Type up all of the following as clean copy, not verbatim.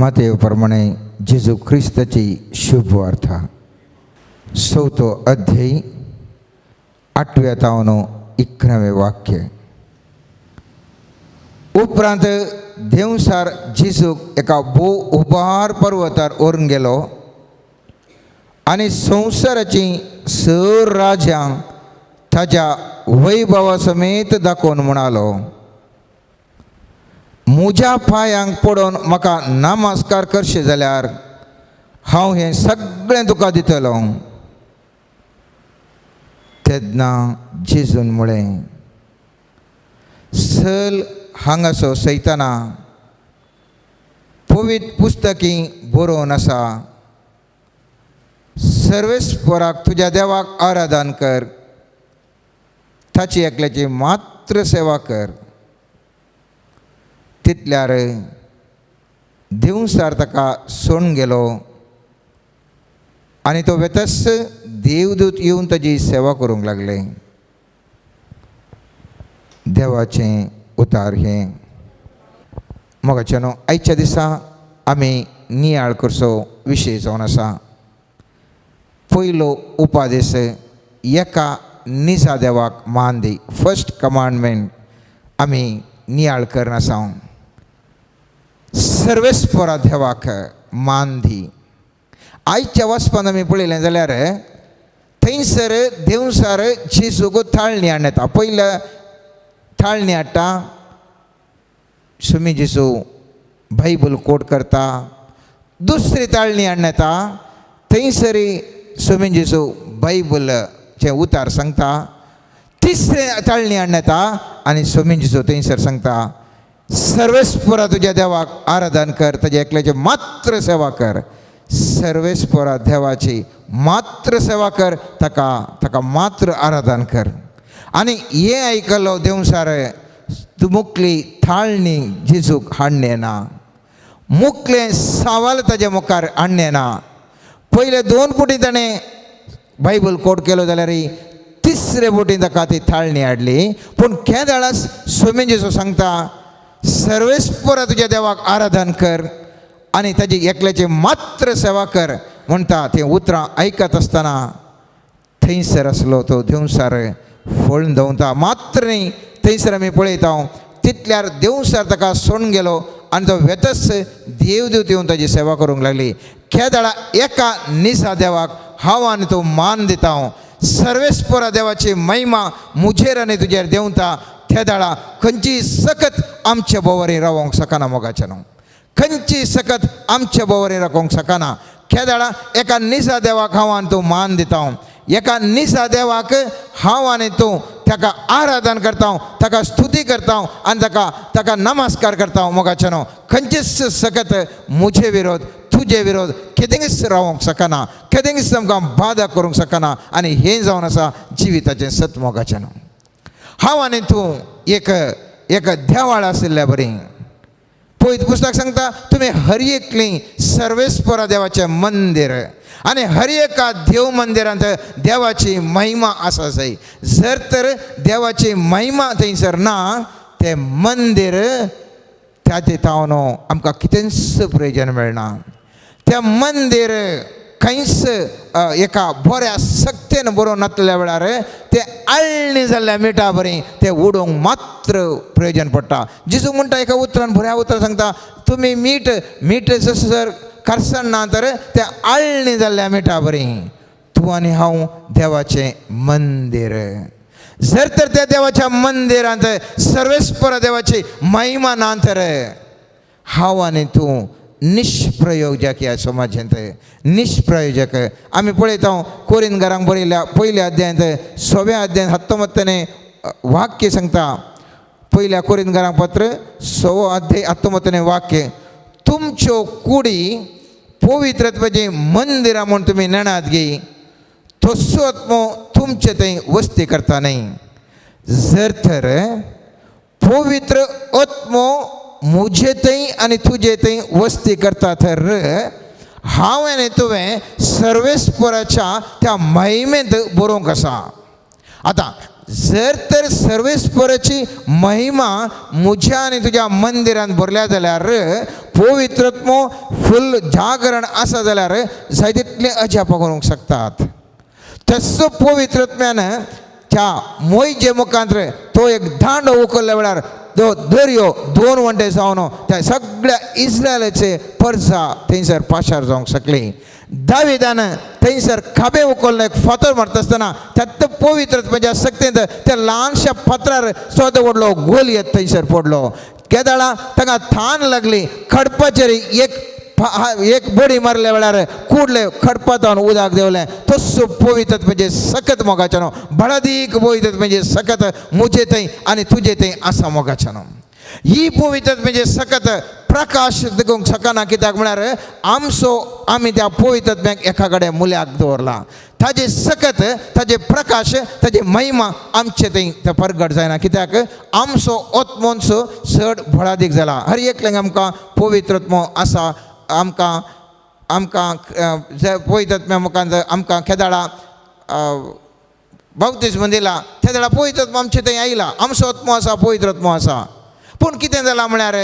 मातेव प्रमाणे जेजू ख्रिस्ताची शुभ वार्ता, चवथो अध्याय, आठव्या तावन 11वें वाक्य. उपरांत देंवसार जेजूक एका भोव उबार पर्वतार व्हरून गेलो आनी संवसाराचीं सर राज्यां ताज्या वैभवा समेत दाखोवन म्हणालो, म्हज्या पांयांक पडोवन म्हाका नमस्कार करशे जाल्यार हांव हें सगळें तुका दितलो. तेन्ना जेजून म्हळें, चल हांगासो सैताना, पवित्र पुस्तकी बरोवन आसा, सर्वेस्पराक तुज्या देवाक आराधन कर, ताची एकल्याची मात्र सेवा कर. तितल्यार देवसार ताका सोडून गेलो आनी तो वेतस देवदूत येवन ताजी सेवा करूंक लागले. देवाचें उतार हें. मोगाचें न्हू, आयच्या दिसा आमी नियाळ करचो विशय जावन आसा पयलो उपादेश, एका निजा देवाक मान दी. फर्स्ट कमांडमेंट आमी नियाळ करना आसा, सर्वेस्परा देवाक मान दी. आयच्या वाचपान आमी पळयलें जाल्यार थंयसर देवसार जेजूक ताळणी हाडून येता. पयल्या ताळणी हाडटा, सुमी जेजू बायबल कोट करता. दुसरी ताळणी हाडून येता, थंयसर सुमी जेजू बायबलचें उतार सांगता. तिसरें ताळणी हाडून येता आनी सोमी जेजू थंयसर सांगता, सर्वेस्परा तुज्या देवाक आराधन कर, ताज्या एकल्याची मात्र सेवा कर. सर्वेस्परा देवाची मात्र सेवा कर, ताका ताका मात्र आराधन कर. आनी हें आयकलो देवसार, तूं मुकली थाळणी जेजूक हाडणें ना, मुकलें सवाल ताज्या मुखार हाडणें ना. पयले दोन पुटी ताणें बायबल कोट केलो जाल्यार तिसरे बोटीन ताका ती थाळणी हाडली. पूण केदळास सोमी जेजू सांगता, सर्वेस्परा तुज्या देवाक आराधन कर आनी ताजी एकल्याची मात्र सेवा कर म्हणटा. ती उतरां आयकत आसतना थंयसर आसलो तो देवसार फळून दवरता. मात्र न्ही, थंयसर आमी पळयता, तितल्यार देवसार ताका सोडून गेलो आनी तो वेतच देवदूत येवन ताजी सेवा करूंक लागली. केदळा एका निसा देवाक हांव आनी तूं मान दिता, सर्वेस्परा देवाची महिमा मुजेर आनी तुजेर देंवता, तेदळा खंयची सकत आमच्या बोवारी रावोंक शकना. मोगाचें न्हू, खंयची सकत आमच्या बोवारी रावोंक शकना. केदळा एका निसा देवाक हांव आनी तूं मान दिता, एका निसा देवाक हांव आनी तूं ताका आराधन करता, ताका स्तुती करता आनी ताका ताका नमस्कार करता, मोगाचें न्हू, खंयचीच सकत मुजे विरोध, तुजे विरोध केदेंच रावोंक शकना, केदेंच आमकां बादा करूंक शकना. आनी हें जावन आसा जिविताचें सत. मोगाचें न्हू, हांव आनी तूं एक एक देवाळ आशिल्ल्या बरी. पवित्र पुस्तक सांगता, तुमी हर एकली सर्वेस्परा देवाचें मंदिर आनी हर एका देव मंदिरांत देवाची महिमा आसा जाय. जर तर देवाची महिमा थंयसर ना, तें मंदिर त्या तावन आमकां कितेंच प्रयोजन मेळना. तें मंदिर खंयच एका बऱ्या सक्तेन बरोवन नासल्या वेळार तें आळणी जाल्ल्या मिठा बरी तें उडोवंक मात्र प्रयोजन पडटा. जेजू म्हणटा, एका उतरान, बऱ्या उतरान सांगता, तुमी मीठ मीठ जसं जर करसन ना तर तें आळणी जाल्ल्या मिठा बरी. तूं आनी हांव देवाचें मंदिर. जर तर त्या देवाच्या मंदिरांत सर्वेस्पर देवाची महिमा ना तर हांव आनी तूं निष्प्रयोजक. ह्या समाजांत निष्प्रयोजक. आमी पळयता, कोरिन घरांक बरयल्या पयल्या अध्यायांत, सव्या अध्यायांत 19 वाक्य सांगता. पयल्या कोरिन घरांक पत्र, सवो अध्याय, 19 वाक्य, तुमच्यो कुडी पवित्रत्वाचीं मंदिरां म्हूण तुमी नेणात गी, तसो आत्मो तुमचे थंय वस्ती करता न्हय? जर तर पवित्र आत्मो मुजे थंय आनी तुजे थंय वस्ती करता तर हांव आनी तुवें सर्वेस्पराच्या त्या महिमेंत बरोवंक आसा. आतां जर तर सर्वेस्पराची महिमा म्हज्या आनी तुज्या मंदिरांत भरल्या जाल्यार, पवित्रत्मो फुल जागरण आसा जाल्यार जाय तितलें अजापां करूंक शकतात. तसो पवित्रत्म्यान त्या मोयजे मुखांत तो एक दांडो उखल्ल्या वेळार तो दर्यो दोन वंटे जावन त्या सगळ्या इस्रायलाचे परजा थंयसर पाशार जावंक शकली. दाविदान थंयसर खाबे उखल्लो एक फातर मारता आसतना त्यात पवित्रत्वाच्या शक्तींत त्या ल्हानशा फातरार सद व्हडलो गोलयत थंयसर पडलो. केदाळा ताका थान लागली, खडपाचेर एक बडी मारल्या वेळार कुडले खडपातावन उदक देंवलें. तसो पवित्र म्हणजे सकत मोगाचें न्हू, बळादीक पवित्र म्हणजे सकत म्हजे थंय आनी तुजे थंय आसा मोगाचें न्हू. ही पवित्र म्हणजे सकत प्रकाश दिवंक शकना, कित्याक म्हळ्यार आमचो आमी त्या पवित्रत्म्याक एका कडेन मुल्याक दवरला. ताजे सकत, ताजे प्रकाश, ताजी महिमा आमचे थंय ते परगट जायना, कित्याक आमचो आत्मोन्सो चड बळादीक जाला. हर एकल्याक आमकां पवित्रत्मो आसा. आमकां आमकां जे पवित्रत्म्या मुखार आमकां केदाळा बाप्तिज्म दिला, त्या वेळार पवित्रत्म आमचे थंय आयला. आमचो आत्मो आसा, पवित्रत्मो आसा. पूण कितें जालां म्हळ्यार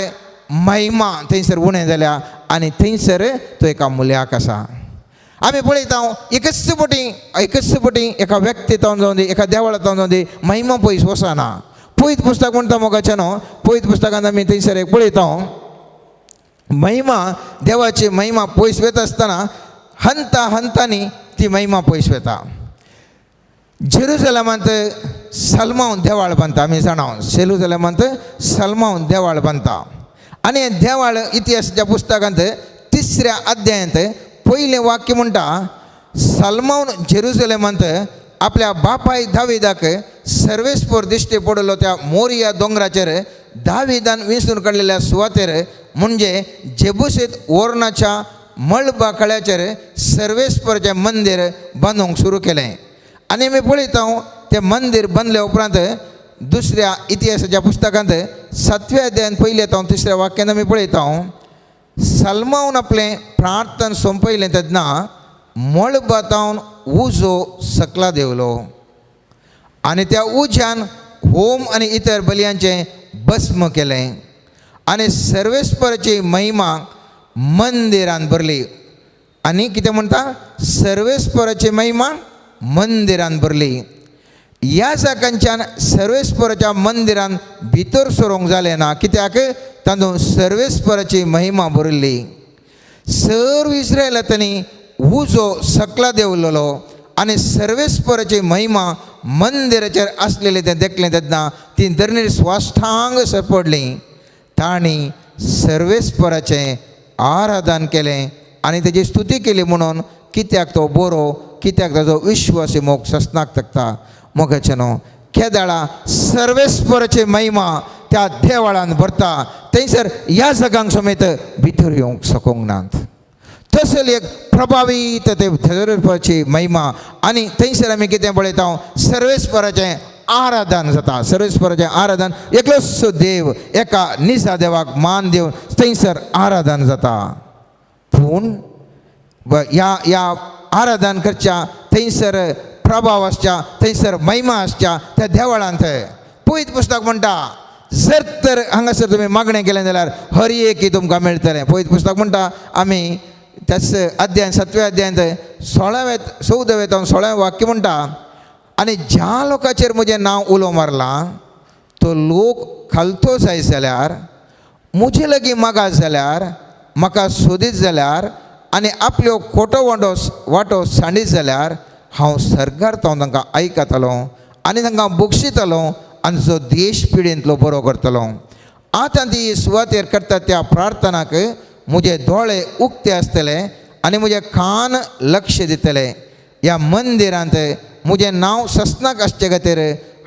महिमा थंयसर उणें जाल्या आनी थंयसर तो एका मुल्याक आसा. आमी पळयता एकच पटी एका व्यक्ती तावन जावन दी, एका देवळा तावन जावन दी, महिमा पयस वचना. पयत पुस्तक म्हणटा मोगाचें न्हू, पयत पुस्तकांत आमी थंयसर एक पळयता महिमा, देवाची महिमा पयस वता आसतना हंता हंतांनी ती महिमा पयस वता. जेरुजलमांत सलमाव देवाळ बांदता, आमी जाणा, जेरुजलमांत सलमाव देवाळ बांदता. आनी हें देवाळ इतिहासाच्या पुस्तकांत तिसऱ्या अध्यायांत पयलें वाक्य म्हणटा, सलमावन जेरुजलेमांत आपल्या बापाय दाविदाक सर्वेस्पोर दिश्टी पडलो त्या मोरिया दोंगराचेर दाविदान विंचून काडलेल्या सुवातेर, म्हणजे जेबुसेत ओर्नाच्या मळबा कळ्याचेर सर्वेस्परचें मंदीर बांदूंक सुरू केलें. आनी आमी पळयता तें मंदीर बांदल्या उपरांत दुसऱ्या इतिहासाच्या पुस्तकांत सातव्या अध्यायान पयल्या तावन तिसऱ्या वाक्यान आमी पळयता, सलमावन आपलें प्रार्थन सोंपयलें तेन्ना मळबातावन उजो सकला देंवलो आनी त्या उज्यान होम आनी इतर बलयांचें भस्म केलें आनी सर्वेस्पराची महिमा मंदिरान भरली. आनी कितें म्हणटा, सर्वेस्पराची महिमा मंदिरान भरली. ह्या जागांच्यान सर्वेस्पराच्या मंदिरान भितर सरूंक जालें ना, कित्याक तातूंत सर्वेस्पराची महिमा भरिल्ली. सर्व इस्रायलांनी उजो सकला देंवलेलो आनी सर्वेस्पराची महिमा मंदिराचेर आसलेली तें देखलें तेन्ना ती धरणीर स्वाष्टांग पडलीं. तांणी सर्वेस्पराचें आराधन केलें आनी तेजी स्तुती केली म्हणून, कित्याक तो बरो, कित्याक ताजो विश्वासी मोग ससनाक तकता. मोगाचें न्हू, केदाळा सर्वेस्पराची महिमा त्या देवळान भरता, थंयसर ह्या जगांक समेत भितर येवंक शकूंक नात. तसली एक प्रभावीत ते सर्वेस्पराची महिमा. आनी थंयसर आमी कितें पळयता, सर्वेस्पराचें आराधन जाता. सर्वेस्पराचें आराधन, एकलोच देव, एका निसा देवाक मान दिवन थंयसर आराधन जाता. पूण ह्या ह्या आराधन करच्या थंयसर प्रभाव आसच्या, थंयसर महिमा आसच्या त्या देवळांत पयत पुस्तक म्हणटा, जर तर हांगासर तुमी मागणें केलें जाल्यार हर एक तुमकां मेळटलें. पयत पुस्तक म्हणटा, आमी त्याच अध्याय सातव्या अध्यायांत सोळाव्या चवदाव्या जावन 16व्या वाक्य म्हणटा, आनी ज्या लोकांचेर म्हजें नांव उलो मारलां तो लोक खालतो जाय जाल्यार, म्हजे लागीं मागास जाल्यार, म्हाका सोदीत जाल्यार आनी आपल्यो खोटो वांटो वांटो सांडीत जाल्यार हांव सर्गार तावन तांकां आयकतलो आनी तांकां बक्षितलो आनी जो देश पिडेंतलो बरो करतलो. आतां ती सुवातेर करता त्या प्रार्थनाक म्हजे दोळे उक्ते आसतले आनी म्हजे कान लक्ष दितले. ह्या मंदिरांत म्हजें नांव ससनाक आसचे खातीर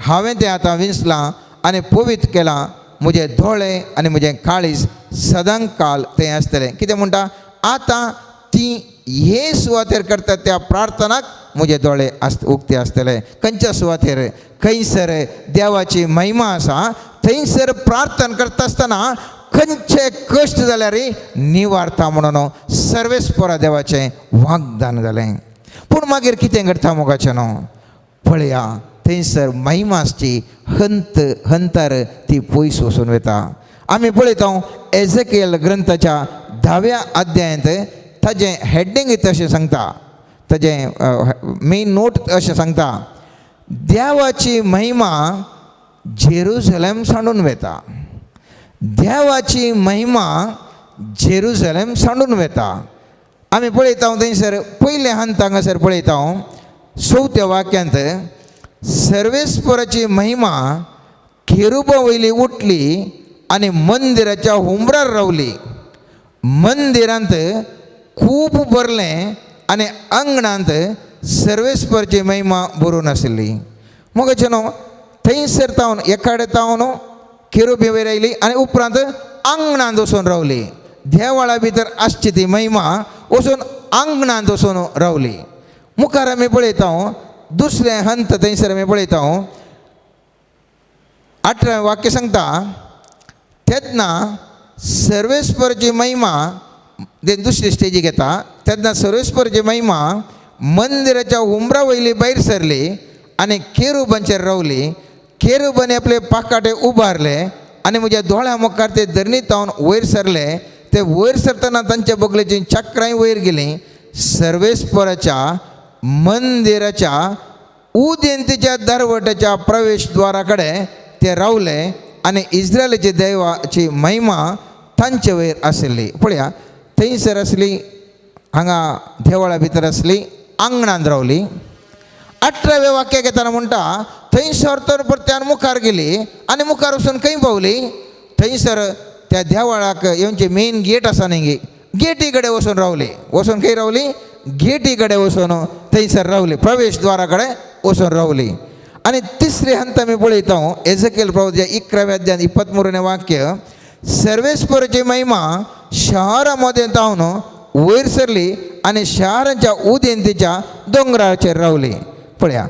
हांवें तें आतां विंचलां आनी पवित्र केलां. म्हजे दोळे आनी म्हजें काळीज सदां काल थंय आसतलें. कितें म्हणटा, आतां ती हे सुवातेर करतात त्या प्रार्थनाक म्हजे दोळे आस उक्ते आसतले. खंयच्या सुवातेर, खंयसर देवाची महिमा आसा थंयसर प्रार्थना करता आसतना खंयचे कश्ट जाल्यार निवारता म्हणून सर्वेस्परा देवाचें वागदान जालें. पूण मागीर कितें घडटा मोगाचें न्हू, पळया थंयसर महिमा आसची हंत हंतार ती पयस वचून वता. आमी पळयता एझेकियल ग्रंथाच्या 10व्या अध्यायांत ताजें हेडींग तशें सांगता, ताजें मेन नोट अशें सांगता, देवाची महिमा जेरुजलेम सांडून वता. देवाची महिमा जेरुजलेम सांडून वता. आमी पळयता थंयसर पयलें हंत हांगासर पळयता 4थ्या वाक्यांत, सर्वेस्पराची महिमा केरुबा वयली उठली आनी मंदिराच्या हुमरार रावली. मंदिरांत खूब भरलें आनी अंगणांत सर्वेस्परची महिमा भरून आशिल्ली. मगचे न्हू थंयसर तावन एकाडे तावन केरुबी वयर आयली आनी उपरांत आंगणांत वचून रावली. देवळा भितर आसची ती महिमा वचून आंगणांत वचून रावली. मुखार आमी पळयता दुसरें हंत थंयसर आमी पळयता 18वें वाक्य सांगता, तेन्ना सर्वेस्परची महिमा दुसरी स्टेजीक येता. तेन्ना सर्वेस्परची महिमा मंदिराच्या हुमरा वयली भायर सरली आनी केरुबांचेर रावली. केरुबांनी आपले पाकाटे उबारले आनी म्हज्या दोळ्या मुखार ते धरणी तावन वयर सरले. ते वयर सरतना तांच्या बगलेची चक्रांय वयर गेलीं. सर्वेस्पराच्या मंदिराच्या उदेंतीच्या दरवट्याच्या प्रवेशद्वारा कडेन ते रावले आनी इस्रायलाची देवाची महिमा तांचे वयर आशिल्ली. पळया थंयसर आसली, हांगा देवळा भितर आसली, आंगणांत रावली. 18व्या वाक्याक येताना म्हणटा थंयसर तर परत्यान मुखार गेली आनी मुखार वचून खंय पावली, थंयसर त्या देवळाक येवचे मेन गेट आसा न्ही, गेटी कडेन वचून रावली. वचून खंय रावली, गेटी कडेन वचून थंयसर रावली, प्रवेशद्वारा कडेन वचून रावली. आनी तिसरी हंत आमी पळयता एझेकेल प्रवाच्या 11व्या अध्यायान 23 वाक्य, सर्वेस्पराची महिमा शहरा मदें तावन वयर सरली आनी शहराच्या उदेंतीच्या दोंगराचेर रावली. पळया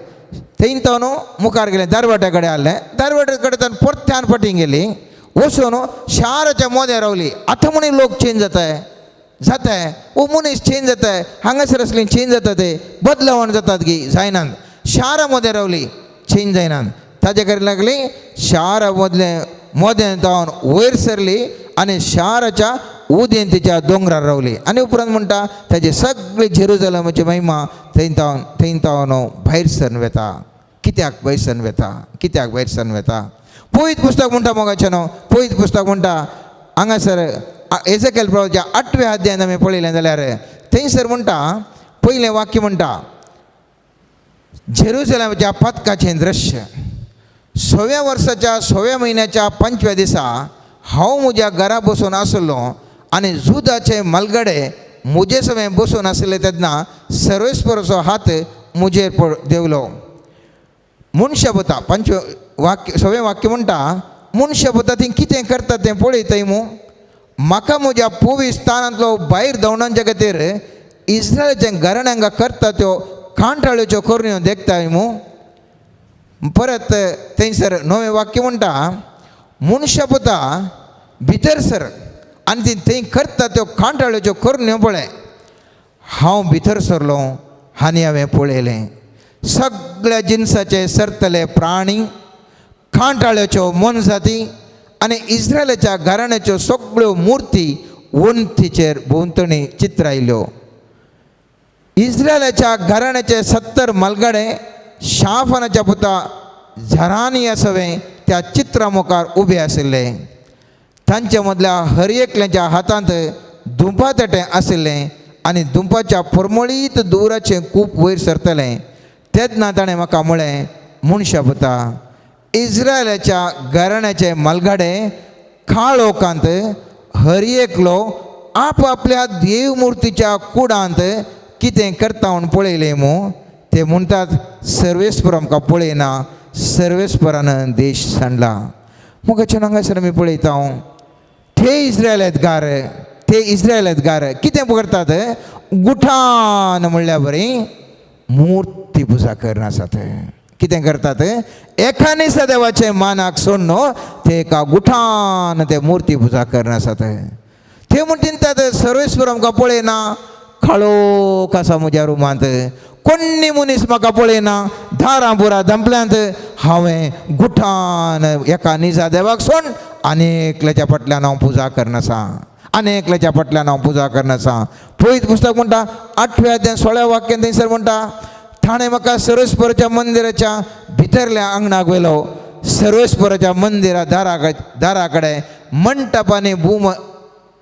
थंय तावन मुखार गेले, दरवट्या कडेन आसलें, दरवट्या कडेन तावन परत्यान फाटीं गेली, वचून शाराच्या मोदें रावली. आतां म्हणी लोक चेंज जाताय जाताय, ओ मनीस चेंज जाताय, हांगासर आसली चेंज जाता, ते बदलावण जातात की जायनात. शारा मदें रावली, चेंज जायनात. ताजे कडेन लागली शारा मदलें मोदें जावन वयर सरली आनी शाराच्या उदेंतीच्या दोंगरार रावली. आनी उपरांत म्हणटा ताजे सगळे जेरुजलमाची महिमा थंय तावन थंय तावन भायर सरन वेता. कित्याक भायर सरन वेता, कित्याक भायर सरन वेता? पवित्र पुस्तक म्हणटा मोगाचें न्हू, पवित्र पुस्तक म्हणटा हांगासर एझेकेल प्रवाच्या 8व्या अध्यायान आमी पळयलें जाल्यार थंयसर म्हणटा पयलें वाक्य म्हणटा जेरुजलमाच्या पथकाचें दृश्य. 6व्या वर्साच्या 6व्या म्हयन्याच्या 5व्या दिसा हांव म्हज्या घरा बसून आसलो आनी जुदाचे मलगडे म्हजे सवें बसून आसले तेन्ना सर्वेस्पराचो हात म्हजेर देंवलो. मनशापुता, 5वें वाक्य 6वें वाक्य म्हणटा मनशापुता ती कितें करता तें पळयताय मू, म्हाका म्हज्या पवित्र स्थानांतलो भायर धांवणांच्या खातीर इस्रायलाच्या घराण्यांक करता त्यो कांटाळ्योच्यो करण्यो देखताय मू. परत थंयसर 9वें वाक्य म्हणटा मनशापुता भितर सर आनी ती थंय करता त्यो कांटाळ्योच्यो करण्यो पळय. हांव भितर सरलो आनी हांवें पळयलें सगळ्या जिनसाचे सरतले प्राणी, कांटाळ्याच्यो मोनजाती आनी इस्रायलाच्या घराण्याच्यो सगळ्यो मुर्ती वण्टीचेर भोंवतणी चित्रायल्यो. इस्रायलाच्या घराण्याचे 70 मलगडे शाफनाच्या पुता झरानी सवें त्या चित्रा मुखार उबे आशिल्ले. तांचे मदल्या हर एकल्याच्या हातांत धुंपा तेटें आशिल्लें आनी धुंपाच्या परमळीत दुवराचें कूप वयर सरतलें. तेन्ना ताणें म्हाका म्हळें, मनशा पुता, इस्रायलाच्या घराण्याचे मलगाडे काळोखांत हर एकलो आपआपल्या देवमुर्तीच्या कुडांत कितें करता म्हूण पळयलें मू. ते म्हणटात सर्वेस्पर आमकां पळयना, सर्वेस्परान देश सांडला. मुखाच्या हांगासर आमी पळयता हांव ते इस्रायलांत गार, ते इस्रायलांत गार कितें करतात, गुठान म्हणल्या बरी मुर्ती पुजा करनासात. कितें करतात, एका दिसा देवाचे मानाक सोडून ते एका गुठान ते मुर्ती पुजा करनासात. ते म्हण चिंतात सर्वेस्पर आमकां पळयना, काळोख आसा म्हज्या रुमांत, कोण्णी मनीस म्हाका पळयना, दारां पुरा धांपल्यांत, हांवें गुठान एका निजा देवाक सोड आनी एकल्याच्या फाटल्यान हांव पुजा करनासा, आनी एकल्याच्या फाटल्यान हांव पुजा करनासा. पयत पुस्तक म्हणटा 8व्या अध्याय 16व्या वाक्यान थंयसर म्हणटा, ताणें म्हाका सर्वेस्पराच्या मंदिराच्या भितरल्या आंगणाक व्हेलो, सर्वेस्पराच्या मंदिरा दारा कडेन मंटप आनी भूम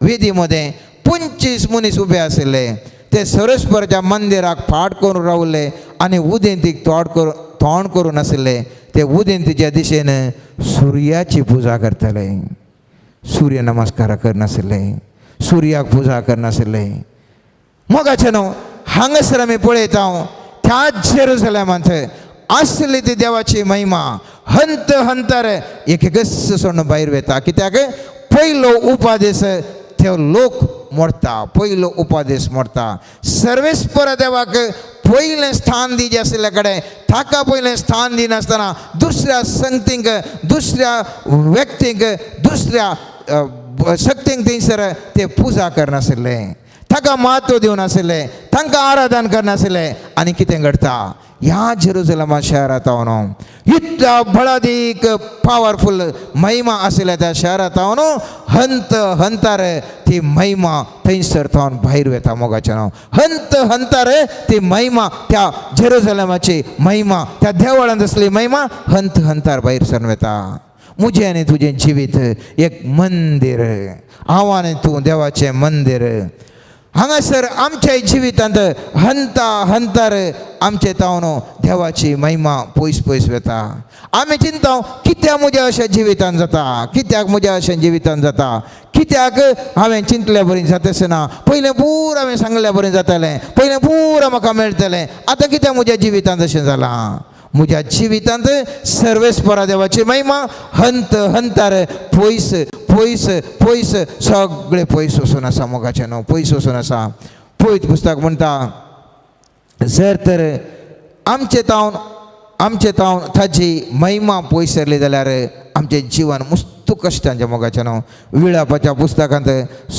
वेदी मदें 25 मनीस उबे आशिल्ले. ते सर्वेस्पराच्या मंदिराक फाट करून रावले आनी उदेंतीक तोंड करून आशिल्ले. ते उदेंतीच्या दिशेन सुर्याची पुजा करताले, सूर्य नमस्कार करनाशिल्ले, सुर्याक पुजा करनाशिल्ले. मोगाचें न्हू हांगासर आमी पळयता त्याच जेरुसलेमांत आसली ती देवाची महिमा हंत हंतर एक एकच सोडून भायर वता. कित्याक पयलो उपादेश ते लोक मोडटा, पयलो उपादेश मोडटा. सर्वेस्पर देवाक पयलें स्थान दिजे आशिल्ल्या कडेन ताका पयलें स्थान दिनासतना दुसऱ्या संगतींक, दुसऱ्या व्यक्तींक, दुसऱ्या शक्तींक थंयसर ते पुजा करनाशिल्ले, ताका म्हत्व दिवनाशिल्ले, तांकां आराधन करनाशिल्ले. आनी कितें घडटा ह्या जेरुजलमा शहरांत हांव इतल्या बळादीक पावरफूल महिमा आशिल्ल्या त्या शहरांत हांव हंत हंतार ती महिमा थंयसर थावन भायर वता. मोगाचें नांव हंत हंतार ती महिमा, त्या जेरुजलमाची महिमा, त्या देवळांत आसली महिमा हंत हंतार भायर सरून वता. म्हजें आनी तुजें जिवीत एक मंदीर, हांव आनी तूं देवाचें मंदीर. हांगासर आमच्या जिवितांत हंता हंतार आमचे तावन देवाची महिमा पयस पयस वता. आमी चिंता कित्याक म्हज्या अशें जिवितान जाता, कित्याक म्हज्या अशें जिवितान जाता, कित्याक हांवें चिंतल्या बरी जाताच ना, पयलें पूरा हांवें सांगल्या बरें जातालें, पयलें पूरा म्हाका मेळटलें, आतां कित्याक म्हज्या जिवितांत अशें जालां. म्हज्या जिवितांत सर्वेस्परा देवाची महिमा हंत हंतार पयस पयस पयस सगळे पयस वचून आसा. मोगाचें न्हू पयस वचून आसा. पयत पुस्तक म्हणटा, जर तर आमचे तावन ताजी महिमा पयस सरली जाल्यार आमचें जिवन मुस्तू कश्टांचें. मोगाचें न्हू विळापाच्या पुस्तकांत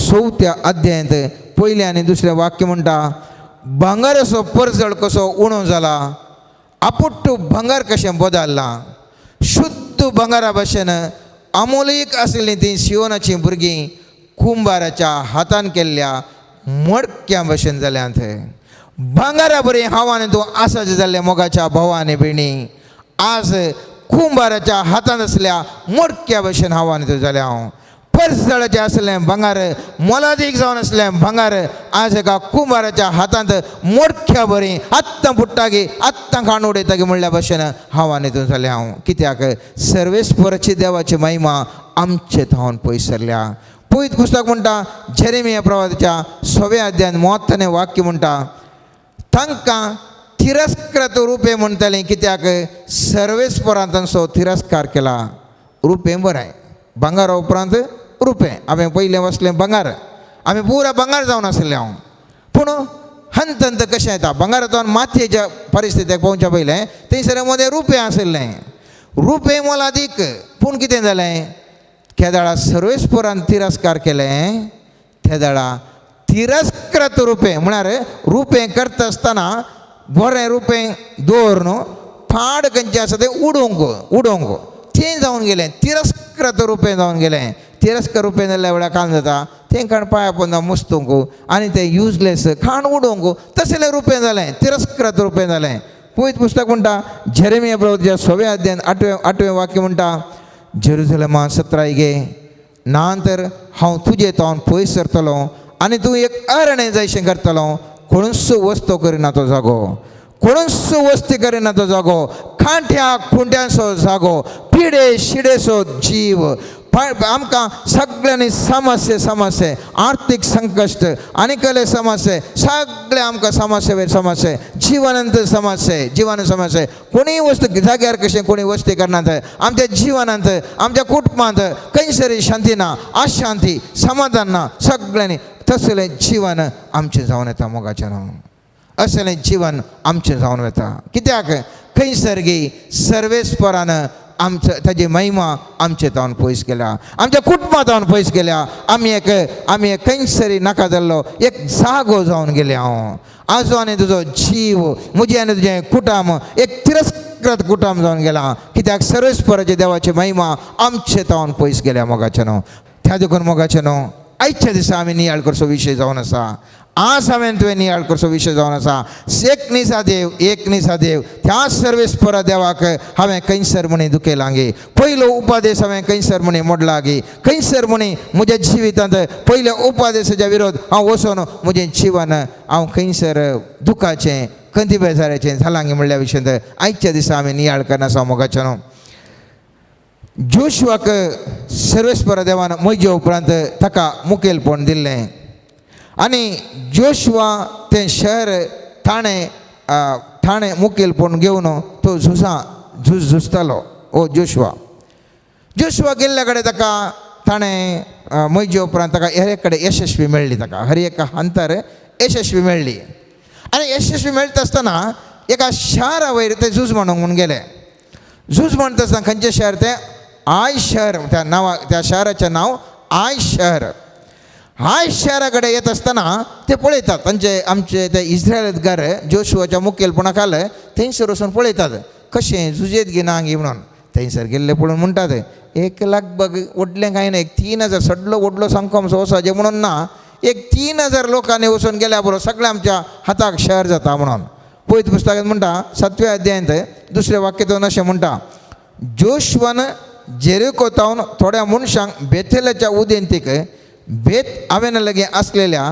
4थ्या अध्यायांत पयलें आनी दुसरें वाक्य म्हणटा, भांगराचो परजळ कसो उणो जाला, आपुट्टू भांगर कशें बदल्लां, शुद्ध भांगरा भशेन अमोलीक आशिल्लीं तीं सियोनाचीं भुरगीं कुंभाराच्या हातान केल्ल्या मडक्या भशेन जाल्यांत. भांगरा बरी हांव आनी तूं आसाचे जाल्ले मोगाच्या भावा आनी भयणी, आज कुंभाराच्या हातान आसल्या मडक्या भशेन हांव आनी तूं जालें. हांव परजळाचें आसलें भांगर, मोलादीक जावन आसलें भांगर, आज एका कुंभाराच्या हातांत मोडक्या बरी आत्तां पुट्टागी आत्तां खाण उडयतागी म्हणल्या भशेन हांव आनी तूं जालें. हांव कित्याक सर्वेस्पराची देवाची महिमा आमचे थावन पयस सरल्या. पयत पुस्तक म्हणटा, जेरेमिया प्रवादाच्या 6व्या अध्यायान 30 वाक्य म्हणटा, तांकां तिरस्कृत रुपें म्हणटालीं, कित्याक सर्वेस्परान तांचो तिरस्कार केला. रुपें बरें, भांगरा उपरांत रुपें. हांवें पयलें वसलें भांगर, आमी पुरा भांगर जावन आशिल्लें हांव, पूण हंत हंत कशें येता भांगरा मातयेच्या परिस्थितीक पावच्या पयलें थंयसर मदें रुपें आशिल्लें, रुपें मोलादीक. पूण कितें जालें, केदाळा सर्वेस्परान तिरस्कार केलें, तेदाळा तिरस्कृत रुपें म्हळ्यार रुपें करता आसतना बरें रुपें दवर न्हू, पाड खंयचें आसा तें उडोवंक उडोवंक तें जावन गेलें, तिरस्कृत रुपें जावन गेलें. तिरस्कार रुपें जाल्ल्या वेळार काम जाता तें खाण पांया पोंदा मुस्तूंक आनी तें युजलेस खाण उडोवंक तसलें रुपें जालें, तिरस्कृत रुपें जालें. पयत पुस्तक म्हणटा, जेरेमिया प्रभुच्या 6व्या अध्यायान 8वें वाक्य म्हणटा, जेरुजलमा सत्राय गे, ना तर हांव तुजे तावन पयस सरतलो आनी तूं एक अरणे जायशें करतलो, कोणूच वस्तू करिना तो जागो, कोणूच वस्ती करिना तो जागो, कांट्या खुंट्यांचो जागो, पिडे शिडेचो जीव. आमकां सगळ्यांनी समस्या समस्या, आर्थीक संकश्ट आनी कसले समस्या, सगळे आमकां समस्या वयर समस्या, जिवनांत समस्या, जिवन समस्या. कोणीय वस्तू जाग्यार कशें कोणी वस्ती करनात आमच्या जिवनांत, आमच्या कुटुंबांत खंयसरी शांती ना, अशांती, समाधान ना, सगळ्यांनी तसलें जिवन आमचें जावन येता. मोगाचें न्हू असलें जिवन आमचें जावन वता, कित्याक खंयसर गी सर्वेस्परान आमचो ताजी महिमा आमचे तावन पयस गेल्या, आमच्या कुटुंबा तावन पयस गेल्या. आमी एक खंयसरी नाका जाल्लो एक जागो जावन गेले. हांव आजो आनी तुजो जीव, म्हजें आनी तुजें कुटुंब एक तिरस्कृत कुटुंब जावन गेला, कित्याक सर्वेस्पराचे देवाची महिमा आमचे तावन पयस गेल्या. मोगाचे न्हू, त्या देखून मोगाचे न्हू, आयच्या दिसा आमी नियाळ करचो विशय जावन आसा. आज हांवें तुवें नियाळ करचो विशय जावन आसा, एक निसा देव, एक निसा देव. त्या सर्वेस्परा देवाक हांवें खंयसर म्हणी दुखयलां गे? पयलो उपादेश हांवें खंयसर म्हणी मोडला गे? खंयसर म्हणी म्हज्या जिवितांत पयल्या उपादेशाच्या विरोध हांव वचोन म्हजें जिवन हांव खंयसर दुखाचें, खंती बेजाराचें जालां गे म्हणल्या विशयांत आयच्या दिसा आमी नियाळ करना. मोगाचें न्हू, जोशुआक सर्वेस्परा देवान म्हजे उपरांत ताका मुखेलपण दिल्लें आनी जोशुआ तें शहर ठाणे ठाणे मुखेलपण घेवन तो झुजां झूज झुजतालो. ओ जोशुआ, जोशुआ गेल्ल्या कडेन ताका ताणें म्हजे उपरांत ताका हर एक कडेन यशस्वी मेळ्ळी. ताका हर एका हंतार यशस्वी मेळ्ळी आनी यशस्वी मेळटा आसतना एका शारा वयर ते झूज म्हणूंक म्हूण गेले. झूज म्हणटा आसतना खंयचें शहर तें? I शहर. त्या नांवा, त्या शहराचें नांव I शहर. I शहरा कडेन येत आसतना ते पळयतात, तांचे आमचे ते इस्रायलगार जोशुआच्या मुखेलपणा खाल थंयसर वचून पळयतात, कशें झुजेत गी ना गी म्हणून. थंयसर गेल्ले पळोवन म्हणटात, एक लगभग व्हडलें कांय ना, एक 3000, सगळो व्हडलो सामको आमचो वचपाचें म्हणून ना, एक 3000 लोकांनी वचून गेल्या बरो सगळें आमच्या हाताक शहर जाता म्हणून. पयत पुस्तकांत म्हणटा, सातव्या अध्यायांत दुसऱ्या वाक्यांतून अशें म्हणटा, जोशुआन जेरिको तावन थोड्या मनशांक बेथेलाच्या उदेंतीक बेत आवेन लागीं आसलेल्या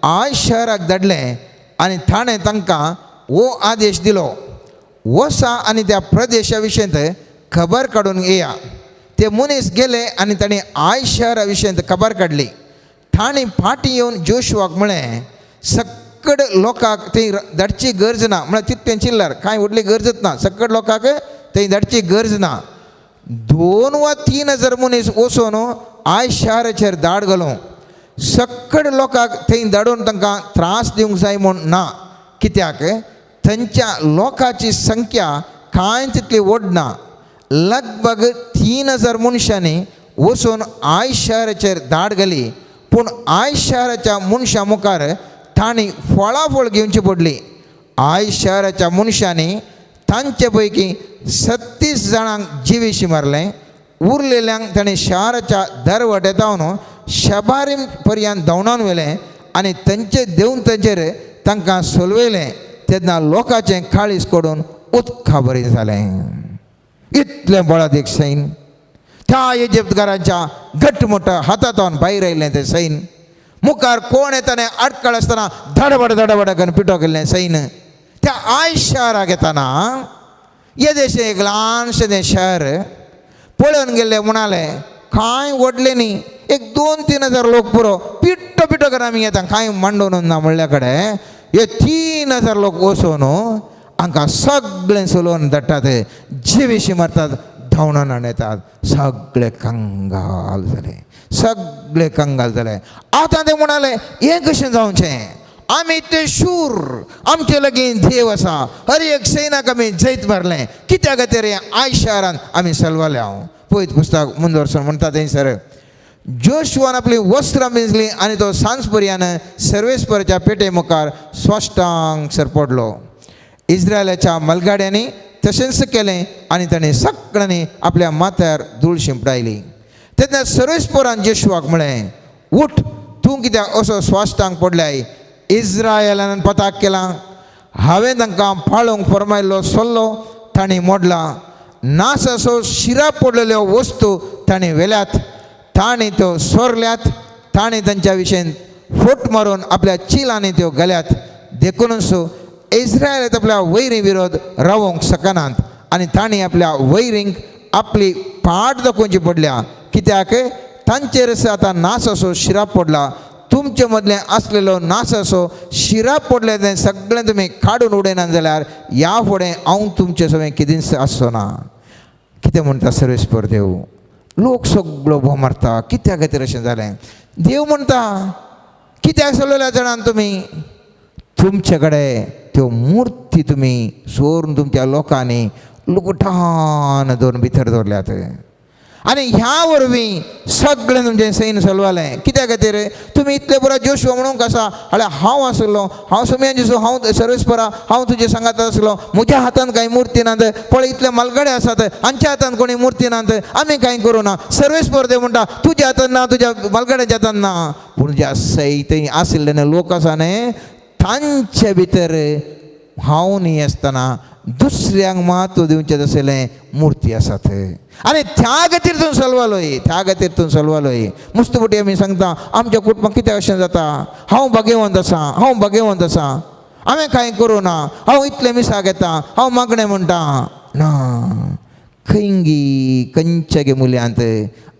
I शहराक धाडलें आनी ताणें तांकां हो आदेश दिलो, वसा आनी त्या प्रदेशा विशयंत खबर काडून येया. ते मनीस गेले आनी तांणी I शहरा विशयंत खबर काडली. तांणी फाटीं येवन जोशुआक म्हळें, सक्कड लोकांक थंय धाडची गरज ना. म्हळ्यार तितलें चिल्लर कांय व्हडली गरजच ना, सक्कड लोकांक थंय धाडची गरज ना. 2 वा 3 हजार मनीस वचून I शहराचेर धाड घालूं. सक्कड लोकांक थंय धाडून तांकां त्रास दिवंक जाय म्हूण ना, कित्याक थंयच्या लोकांची संख्या कांय तितली व्हड ना. लगभग 3000 मनशांनी वचून I शहराचेर धाड घाली, पूण I शहराच्या मनशां मुखार तांणी फळाफळ घेवची पडली. I शहराच्या मनशांनी तांचे पैकी 36 जाणांक जिविशी मारलें. उरलेल्यांक ताणें शहराच्या दरवट्यातावन शबारीम पर्यंत धांवडावन व्हेलें आनी तांचे देवतांचेर तांकां सोलवयलें. तेन्ना लोकांचें काळीज कडून उदका बरें जालें. इतलें बळादीक सैन त्या इजिप्तकारांच्या घटमुट हातांतून भायर आयलें. तें सैन मुखार कोण येताना आडकळ आसतना धडबड धडबड करून पिठो केल्लें सैन त्या I शहराक येताना, येदेशें एक ल्हानशें तें शहर पळोवन गेल्ले म्हणाले, कांय व्हडलें न्ही, एक 2-3 हजार लोक पुरो, पिट्टो पिट्टो करून आमी येता, कांय मांडून ना म्हणल्या कडेन हे 3000 लोक वचून हांकां सगळें चलोवन धाडटात, जिविशी मारतात, धांवडावन येतात. सगळे कंगाल जाले, सगळे कंगाल जाले. आतां ते म्हणाले, हें कशें जावचें? आमी ते शूर, आमचे लागीं देव आसा, हर एक सैनाक आमी जैत मारलें, कित्या खातीर हें I शहरान आमी सलवाले हांव? पयत पुस्तक मुंदवर्सून म्हणटा, थंयसर जोशुआन आपली वस्त्रां पिंजली आनी तो सांज पर्यान सर्वेस्पराच्या पेटे मुखार साश्टांग सर पडलो. इस्रायलाच्या मलगाड्यांनी तशेंच केलें आनी ताणें सगळ्यांनी आपल्या माथ्यार धूळ शिंपडायली. तेन्ना सर्वेस्परान जेशुआक म्हळें, उठ, तूं कित्याक असो स्वाश्टांग पडल्याय? इस्रायलान पताक केला. हांवें तांकां पाळूंक फरमायल्लो सल्लो तांणी मोडला. नासासो शिरा पडलेल्यो वस्तू तांणी व्हेल्यात, तांणी त्यो सोरल्यात, तांणी तांच्या विशयन फोट मारून आपल्या चिलांनी त्यो घाल्यात. देखूनच इस्रायल आपल्या वैरी विरोध रावोंक शकनात आनी तांणी आपल्या वैरींक आपली पाट दाखोवची पडल्या, कित्याक तांचेर आतां नास असो शिराप पडला. तुमचे मदलें आसलेलो नास असो शिराप पडले तें सगळें तुमी काडून उडयना जाल्यार ह्या फुडें हांव तुमचे सगळें कितेंच आसचो ना. कितें म्हणटा सर्वेस्पर देव? लोक सगळो भोव मारता, कित्या खातीर अशें जालें? देव म्हणटा, कित्याक सगळ्या जाणान तुमी तुमचे कडेन त्यो मुर्ती तुमी चोरून तुमच्या लोकांनी लुगटान दवरून भितर दवरल्यात. आनी ह्या वरवीं सगळें तुमचें सैन चलवालें. कित्या खातीर तुमी इतले पुरो जोशुआ म्हणूंक आसा, जाल्यार हांव आसलो, हांव सुमयान जेजू, हांव सर्वेस्परा, हांव तुजे सांगात आसलो, म्हज्या हातान कांय मुर्ती नात, पळय इतले मालगडे आसात, हांच्या हातान कोणी मुर्ती नात, आमी कांय करूं ना. सर्वेस्पर देव म्हणटा तुज्या हातान ना, तुज्या मालगड्याच्या हातान ना, पूण ज्या सैत आशिल्ले लोक आसा न्ही तांचे भितर हांव न्ही आसतना दुसऱ्यांक म्हत्व दिवचें तसलें मुर्ती आसात. आनी त्या खातीर तूं सलवालोय, त्या खातीर तूं सलवालोय. मुस्तफटी आमी सांगता आमच्या कुटुंबाक कितें अशें जाता, हांव भाग्यवंत आसा, हांव भाग्यवंत आसा, हांवें कांय करूं ना, हांव इतलें मिसाक येता, हांव मागणें म्हणटा ना. खंयगी खंयच्या गे मुल्यांत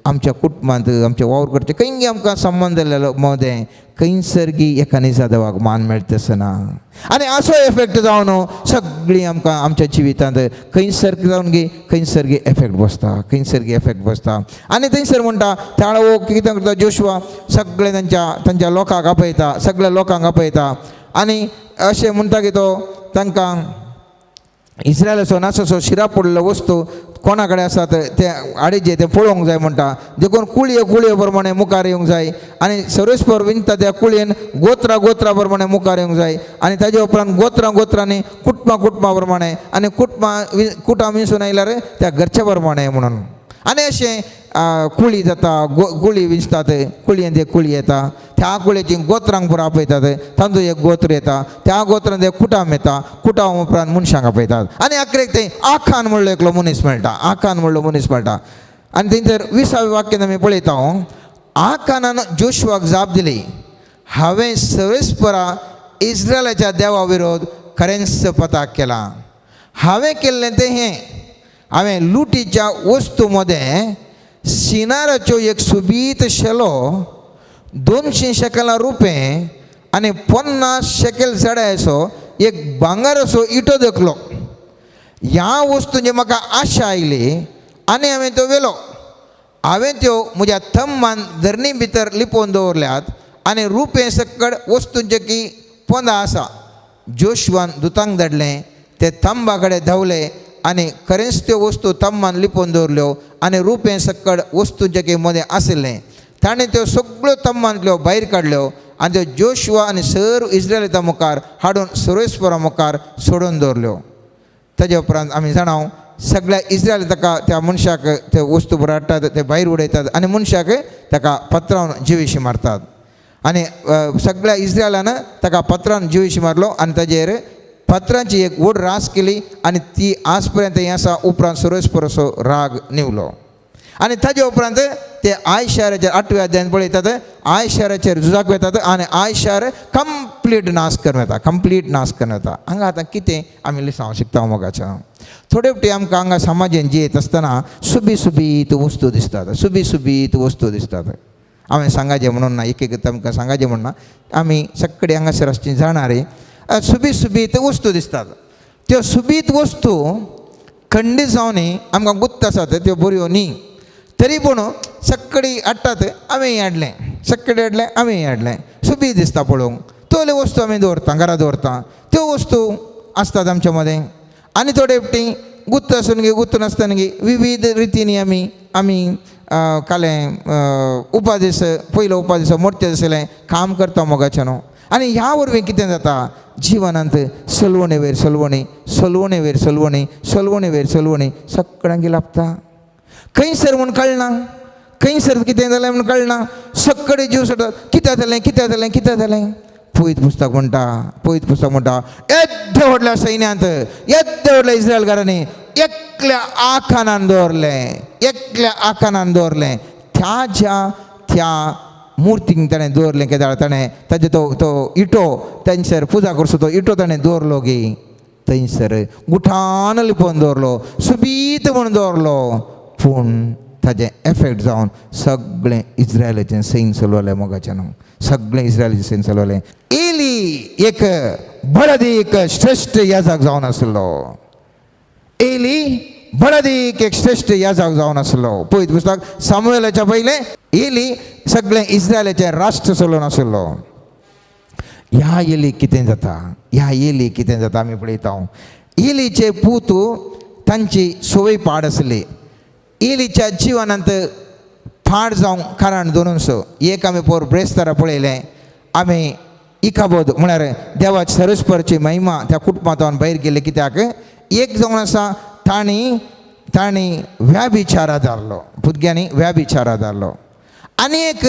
आमच्या कुटुंबांत आमच्या वावर करचे खंयगी आमकां संबंद जाल्लो मदें खंयसर गी एका निजा देवाक मान मेळटा आसना. आनी असो एफेक्ट जावन सगळीं आमकां आमच्या जिवितांत खंयसर जावन गी खंयसर गी एफेक्ट बसता, खंयसर गी एफेक्ट बसता. आनी थंयसर म्हणटा त्याळो कितें करता जोशुआ सगळें तांच्या तांच्या लोकांक आपयता, सगळ्या लोकांक आपयता आनी अशें म्हणटा की तो तांकां इस्रायलाचो नासो शिरा पडलेलो वस्तू कोणा कडेन आसात ते हाडीचे ते पळोवंक जाय म्हणटा. देखून कुळये कुळये प्रमाणे मुखार येवंक जाय आनी सर्वेस्पर विंता त्या कुळयेन गोत्रा गोत्रा प्रमाणे मुखार येवंक जाय आनी ताजे उपरांत गोत्रां गोत्रांनी कुटुंबां कुटुंबां प्रमाणे आनी कुटुंबां कुटां विंचून आयल्यार त्या घरच्या प्रमाणे म्हणून. आनी अशें कुळी जाता, गुळी विंचतात, कुळयेन ते कुळी येता, त्या कुळयेची गोत्रांक पुरो आपयतात, तांचो एक गोत्र येता, त्या गोत्रांत एक कुटाम येता, कुटाम उपरांत मनशांक आपयतात. आनी अकरेक थंय आखान म्हणलो एकलो मनीस मेळटा, आखान म्हणलो मनीस मेळटा. आनी थंयसर 20व्या वाक्यान आमी पळयता, आखानान जोशुआक जाप दिली, हांवें सर्वेस्परा इस्रायलाच्या देवा विरोध खरेंच पताक केला. हांवें केल्लें तें हें, हांवें लुटीच्या वस्तू मदें सिनाराच्यो एक सुबीत शेलो, 200 शेकलां रुपें आनी 50 शेकेल जडायचो एक भांगराचो इटो देखलो. ह्या वस्तूंची म्हाका आशा आयली आनी हांवें त्यो व्हेलो. हांवें त्यो म्हज्या थंबान धरणी भितर लिपोवन दवरल्यात आनी रुपें सकट वस्तूंचे की पोंदा आसा. जोशुआन दुतांक धाडलें, ते थंबा कडेन धांवले आनी खरेंच त्यो वस्तू थंबान लिपोवन दवरल्यो आनी रुपें सकट वस्तूंचे की मदें आशिल्लें. ताणें त्यो सगळ्यो थंबांतल्यो भायर काडल्यो आनी त्यो जोशुआ आनी सर्व इस्रायलिता मुखार हाडून सर्वेस्परा मुखार सोडून दवरल्यो. ताजे उपरांत आमी जाणा सगळ्या इस्रायल ताका त्या मनशाक ते वस्तू बरो हाडटात, ते भायर उडयतात आनी मनशाक ताका पत्रावन जिविशी मारतात. आनी सगळ्या इस्रायलान ताका पत्रान जिविशी मारलो आनी ताजेर पत्रांची एक व्हड रास केली आनी ती आज पर्यंत हें आसा. उपरांत सर्वेस्पराचो राग निवलो आनी ताजे उपरांत ते I शाराचेर 8व्या अध्यायान पळयतात, I शाराचेर झुजाक वतात आनी I शार कंप्लीट नाश करून वता, कंप्लीट नाश करून वता. हांगा आतां कितें आमी लिसांव शिकता मोगाच्या थोडे फावटी आमकां हांगा समाजेन जियेत आसतना सुबी सुबीत वस्तू दिसतात, सुबी सुबीत वस्तू दिसतात. हांवें सांगाचें म्हणून ना, एक एक आमकां सांगाचें म्हणून ना, आमी सगळे हांगासर आसची जाणारी सुबीत सुबीत वस्तू दिसतात. त्यो सुबीत वस्तू खंडीत जावन आमकां गुत्त आसात त्यो बऱ्यो न्ही, तरी पूण सगळी हाडटात, आमी हाडलें, सगळे हाडलें, आमी हाडलें, सुबीत दिसता पळोवंक. तोले वस्तू आमी दवरता, घरा दवरता, त्यो वस्तू आसतात आमच्या मदें. आनी थोडे फावटी गुत्त आसून गी गुत्त नासतना गी विविध रितींनी आमी आमी कालें उपादीस पयलो उपादीस मोडचे आसलें काम करता मोगाचें न्हू. आनी ह्या वरवीं कितें जाता, जिवनांत सलवणे वयर सलवणी, सलवणे वयर सलवणी, सलवणे वयर सलवणी सगळ्यांक लाभता. खंयसर म्हूण कळना, खंयसर कितें जालें म्हूण कळना, सगळे जीव सोडटा, कितें जालें कितें जालें कितें जालें. पयत पुस्तक म्हणटा, पयत पुस्तक म्हणटा, येद्या व्हडल्या सैन्यांत, येद्या व्हडल्या इस्रायलकारांनी एकल्या आखानान दवरलें, एकल्या आखानान दवरलें. त्या ज्या त्या मुर्तींक ताणें दवरलें केदाळ ताणें ताजे तो तो इटो थंयसर पुजा करचो तो इटो ताणें दवरलो गी थंयसर गुठान लिपोवन दवरलो, सुबीत म्हूण दवरलो, पूण ताजें एफेक्ट जावन सगळें इस्रायलाचें सैन चलवलें मोगाचें न्हू, सगळें इस्रायलाचें सैन चलवलें. एली एक बळदीक श्रेश्ठ याजक जावन आसलो, एली बळदीक एक श्रेश्ठ याजक जावन आसलो. पळयत पुस्तक सामुएलाच्या पयलें एली सगळें इस्रायलाचें राष्ट्र चलोवन आसलो. ह्या एली कितें जाता, ह्या एली कितें जाता आमी पळयता. एलीचे पूत तांची संवय पाड आसली. एलीच्या जिवनांत पाड जावंक कारण दोनूच. एक आमी पोर ब्रेस्तारा पळयलें, आमी इकाबोद म्हळ्यार देवाची सर्वेस्परची महिमा त्या कुटुंबांत भायर गेली. कित्याक एक जावन आसा तांणी तांणी व्याभिचारा धारलो, भुरग्यांनी व्याभिचारा धारलो. आनी एक